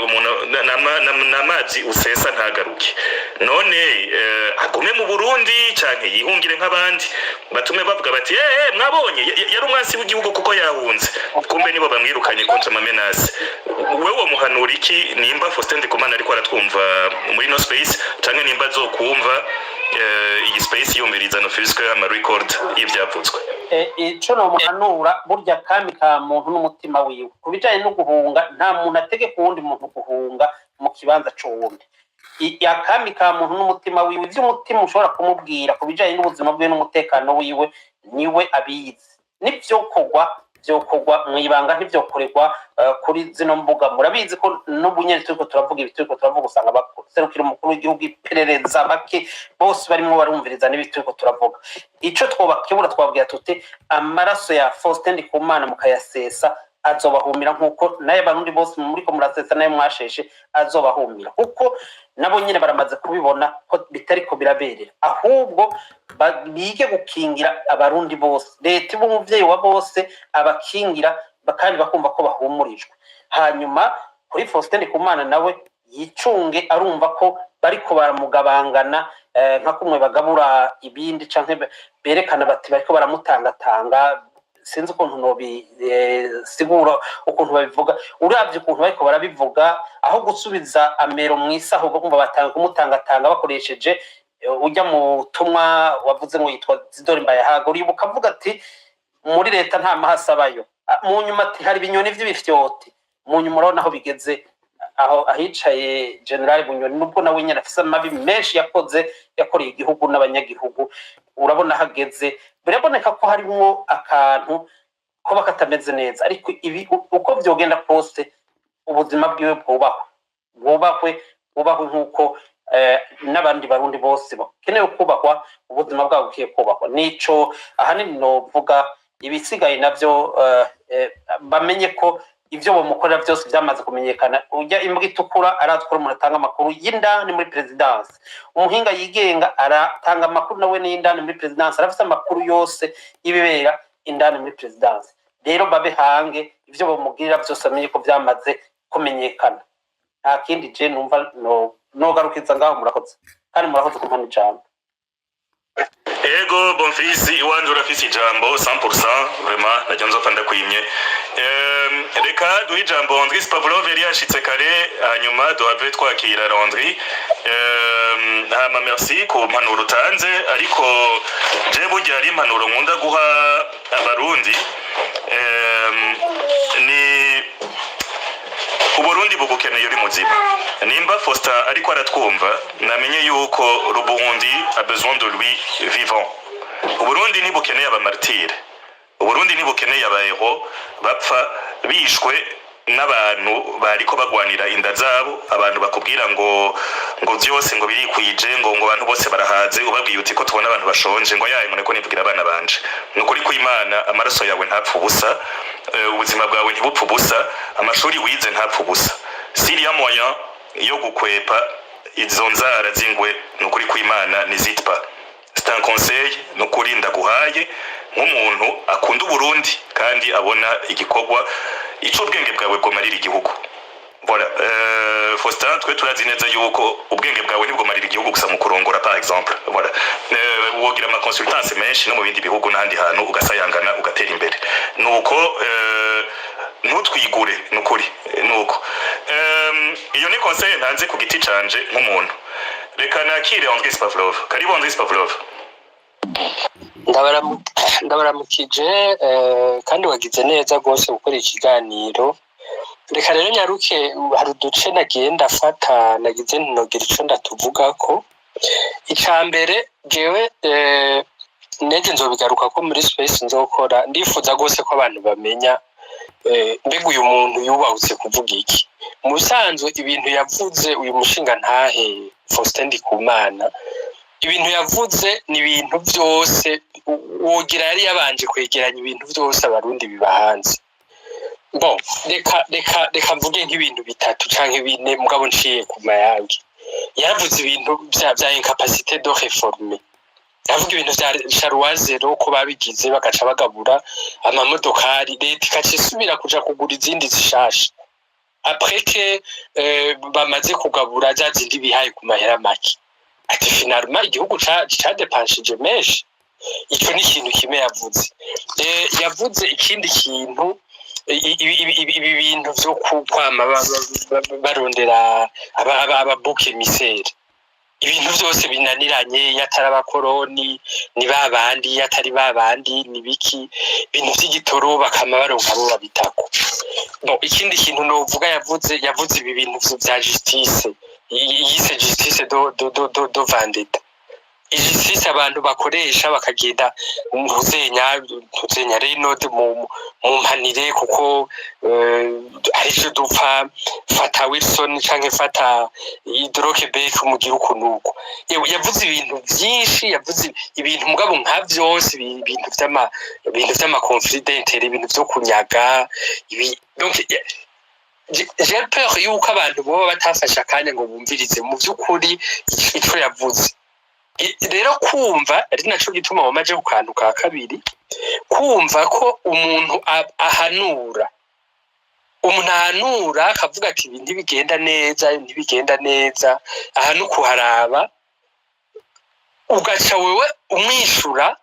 Umuntu n'amazi usesa ntagaruke. None agume mu Burundi canke yihungire nk'abandi, batume bavuga bati mwabonye yari umwansi w'igihugu kuko yahunze, kumbe nibo bamwirukanye contre ama menaces. Wewe womuhanura iki, nimba Faustin Ndikumana ariko aratwumva muri no space, canke nimba azokumva iyi space yumviriza no fisque ama record y'ivyavuzwe? Ico nomuhanura, burya kami ka muntu n'umutima wiwe. Ku bijanye no guhunga, nta muntu ategeka uwundi muntu guhunga mu kibanza c'uwundi. Akami ka muntu n'umutima wiwe, ivyo umutima ushobora kumubwira ku bijanye n'ubuzima bwiwe n'umutekano wiwe, niwe abizi. N'ivyokorwa vyokorwa mw'ibanga, ntivyokorerwa kuri zino mbuga. Murabizi ko n'ubu nyene turiko turavuga ibi turiko turavuga, usanga baserukira umukuru w'igihugu, iperereza, bake bose barimwo barumviriza n'ibi turiko turavuga. Ico twobakebura, twabwira tuti amaraso ya Faustin Ndikumana mukayasesa azobahumira, nk'uko nayo Abarundi bose muriko murasesa nayo mwasheshe azobahumira, kuko nabo nyene baramaze kubibona ko bitariko biraberera. Ahubwo bige gukingira Abarundi bose, leta iba umuvyeyi wa bose, abakingira kandi bakumva ko bahumurijwe. Hanyuma kuri Faustin Ndikumana, nawe yicunge, arumva ko bariko baramugabangana, nka kumwe bagabura ibindi, canke berekana bati bariko baramutangatanga. Sinzi ukuntu nobisigura, ukuntu babivuga. Uravye ukuntu bariko barabivuga, aho gusubiza amero mw'isaho, kumva batanga kumutangatanga bakoresheje ujya mu tumwa wavuze ngo yitwa Zidori Mbayahaga. Uribuka avuga ati muri leta nta mahasi abayo. Ah, mu nyuma ati hari ibinyoni vy'ibifyoti. Mu nyuma urabona aho bigeze, aho ahicaye General Bunyoni, nubwo nawe nyene afise amabi menshi yakoze, yakoreye igihugu n'abanyagihugu, urabona aho ageze. Biraboneka ko harimwo akantu kuba katameze neza. Ariko ibi uko vyogenda kose, ubuzima bwiwe bwubahwe, bwubahwe, bwubahwe, nk'uko n'abandi Barundi bose bakenewe kubahwa, ubuzima bwabo bukwiye kubahwa. Nico ahanini novuga. Ibisigaye navyo, bamenye ko ibyo bamukorera byose byamaze kumenyekana. Ujya imbwa itukura aratwara umuntu atanga amakuru y'indani muri présidence, umuhinga yigenga aratanga amakuru nawe n'indani muri présidence, arafise amakuru yose y'ibibera indani muri présidence. Rero babe hange, ibyo bamubwirira byose amenye ko byamaze kumenyekana. Nta kindi je numva nogarukiza ngaho. Murakoze, kandi murakoze kumpana ijambo. Ego Bonfils, iwanje urafise ijambo 100%, vraiment najya nzopfa ndakwimye. Reka duhe ijambo Andris Pavlov, yari yashitse kare, hanyuma duhave twakira Landry. Hama merci ku mpanuro utanze, ariko je burya hari impanuro nkunda guha Abarundi. Ni Uburundi bugukeneye uri muzima. Nimba Faustin ariko aratwumva, namenye yuko le Burundi a besoin de lui vivant. Uburundi ntibukeneye aba martyrs, Uburundi ntibukeneye aba héros bapfa bishwe n'abantu bariko bagwanira inda zabo, abantu bakubwira ngo vyose ngo birikwije, ngo abantu bose barahaze. Ubabwiye uti ko tubona abantu bashonje, ngo yaye ngo nivugira abana banje. Ni ukuri kw'Imana, amaraso yawe ntapfa ubusa, ubuzima bwawe ntibupfa ubusa, amashuri wize ntapfa ubusa. S'il y a moyen yo gukwepa izo nzara z'ingwe, ni ukuri kw'Imana, n'hésite pas. C'est un conseil, ni ukuri ndaguhaye nk'umuntu akunda Uburundi kandi abona igikorwa ico ubwenge bwawe bwomarira igihugu. Voilà, Faustin, twe turazi neza yuko ubwenge bwawe ntibwomarira igihugu gusa mu kurongora, par exemple. Voilà, wogira ama consultance menshi no mu bindi bihugu n'ahandi hantu, ugasayangana, ugatera imbere. Nuko ntutwigure, nukuri. Nuko iyo ni conseil ntanze ku giti canje nk'umuntu. Reka nakire Andris Pavlov. Karibu Andris Pavlov. Ndabaramukije kandi wagize neza rwose gukora ikiganiro. Reka rero nyaruke, hari uduce nagiye ndafata, nagize ntinogira ico ndatuvugako. Ica mbere, jewe neje nzobigaruka ko muri space nzokora. Ndifuza rwose ko abantu bamenya mbega uyu muntu yubahutse kuvuga iki. Mu bisanzwe ibintu yavuze uyu mushinga ntahe Faustin Ndikumana, ibintu yavuze ni ibintu byose wogira yari yabanje kwegeranya ibintu byose Abarundi biba hanze. Bon, reka mvuge nk'ibintu bitatu canke bine, mugabo nciye ku mayange. Yaravuze ibintu vya incapacité de réformer, yavuga ibintu vya charroi zéro, ko babigize bagaca bagabura amamodokari, leta ikaca isubira kuja kugura izindi zishasha après que bamaze kugabura za zindi bihaye ku mahera make. Ati finalement igihugu cadepanshije menshi. Ico ni ikintu kimwe yavuze. Yavuze ikindi kintu, ibi bintu vyo kwama barondera aba boucs émissaires, ibintu vyose binaniranye, iyo atari abakoroni ni babandi, iyo atari babandi ni biki, ibintu vy'igitoro bakama baronka abo babitako. Bon, ikindi kintu novuga yavuze, yavuze ibi bintu vya justice, yise justice de vendetta, justice abantu bakoresha bakagenda ntuzenya renode mu mpanire, kuko arico dupfa, fata Wilson canke fata Hydro-Québec umugira uku nuku. Yewe, yavuze ibintu vyinshi, yavuze ibintu mugabo nka vyose ibintu vy'ama conflit d'intérêt, ibintu vyo kunyaga ibi. Donc j'ai peur yuko abantu boba batafashe akanya ngo bumvirize mu vy'ukuri ico yavuze. Rero kumva ari naco gituma wamaje ku kantu ka kabiri, kumva ko umuntu ahanura, umuntu ahanura akavuga ati ibi ntibigenda neza, ntibigenda neza, aha ni ukuharaba, ugaca wewe umwishura,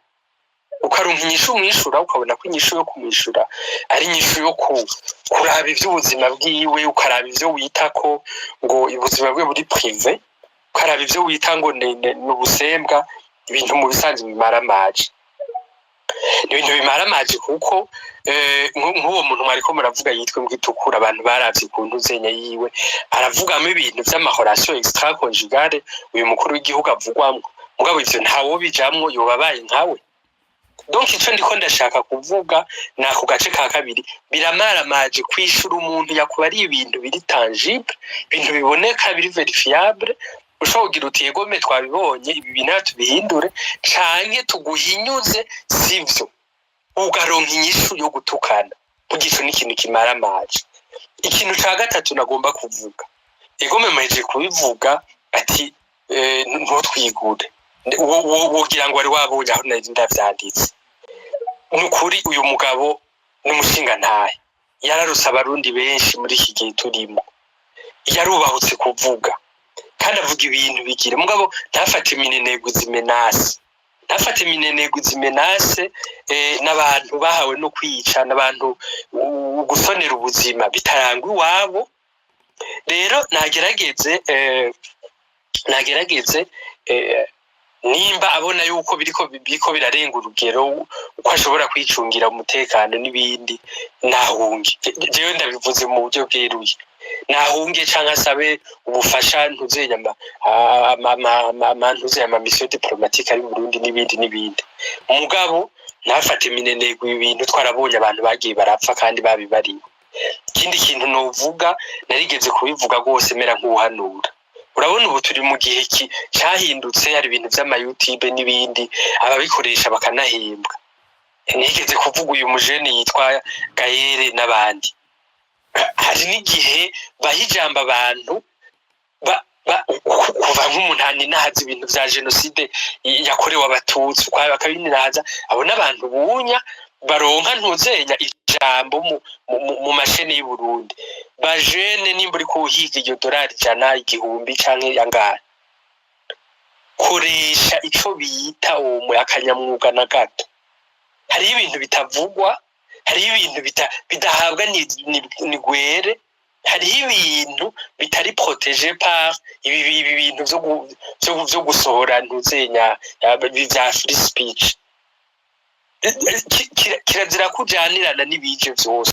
ukaronka inyishu umwishura, ukabona ko inyishu yo kumwishura ari inyishu yo kuraba ivy'ubuzima bwiwe, ukaraba ivyo wita ko ngo ubuzima bwe buri privé, ukaraba ivyo wita ngo ni ubusembwa. Ibintu mu bisanzwe bimaramaje, ni ibintu bimaramaje, kuko nk'uwo muntu mwariko muravuga yitwa Mbwitukura, abantu baravye ukuntu zenya yiwe aravugamo ibintu vy'ama relations extra conjugales uyu mukuru w'igihugu avugwamwo, mugabo ivyo ntawo bijamwo, yoba abaye nkawe. Donc ico ndiko ndashaka kuvuga ni ako gace ka kabiri: biramaramaje kwishura umuntu yakuba ari ibintu biri tangible, ibintu biboneka, biri vérifiable, ushobora kugira uti yegome twabibonye, ibi bintu tubihindure canke tuguhinyuze, sivyo ugaronka inyishu yo gutukana. Burya ico ni ikintu kimaramaje. Ikintu ca gatatu nagomba kuvuga, egome muhejeje kubivuga, ati ntutwigure. Wogira ngo wari wabonye aho nari ndavyanditse. Ni ukuri uyu mugabo ni umushingantahe, yararuse Abarundi benshi muri iki gihe turimo, yarubahutse kuvuga kandi avuga ibintu bigira, mugabo ntafate iminenegwe izi menaces, ntafate iminenegwe izi menaces n'abantu bahawe no kwica n'abantu gusonera ubuzima bitarangwa iwabo. Rero nagerageze nimba abona yuko biriko birarenga urugero, uko ashobora kwicungira umutekano n'ibindi, nahunge. Jewe ndabivuze mu buryo bweruye, nahunge canke asabe ubufasha ntuzenya ama ntuzenye ama mission diplomatique ari mu Burundi n'ibindi n'ibindi, mugabo ntafate minenegwe ibi bintu. Twarabonye abantu bagiye barapfa kandi babibariwe. Ikindi kintu novuga, narigeze kubivuga rwose mera nk'uhanura. Urabona ubu turi mu gihe cahindutse, hari ibintu vy'ama YouTube n'ibindi, ababikoresha bakanahembwa. Nigeze kuvuga uyu mujene yitwa Gaere n'abandi. Hari n'igihe baha ijambo abantu kuva nk'umuntu aninahaza ibintu vya jenoside yakorewe Abatutsi, bakabininahaza. Abo n'abantu bunya baronka ntuzenya ijambo mu mashene y'u Burundi. Bajene, nimba uriko uhiga iryo dorari 100, 1000 canke angahe, koresha ico bita uwo akanyamwuga na gato. Hariho ibintu bitavugwa, hariho ibintu bidahabwa ni gwere, hariho ibintu bitari protégé par ibi bintu vyo gusohora ntuzenya vya free speech. Kirazira kujanirana n'ibije vyose.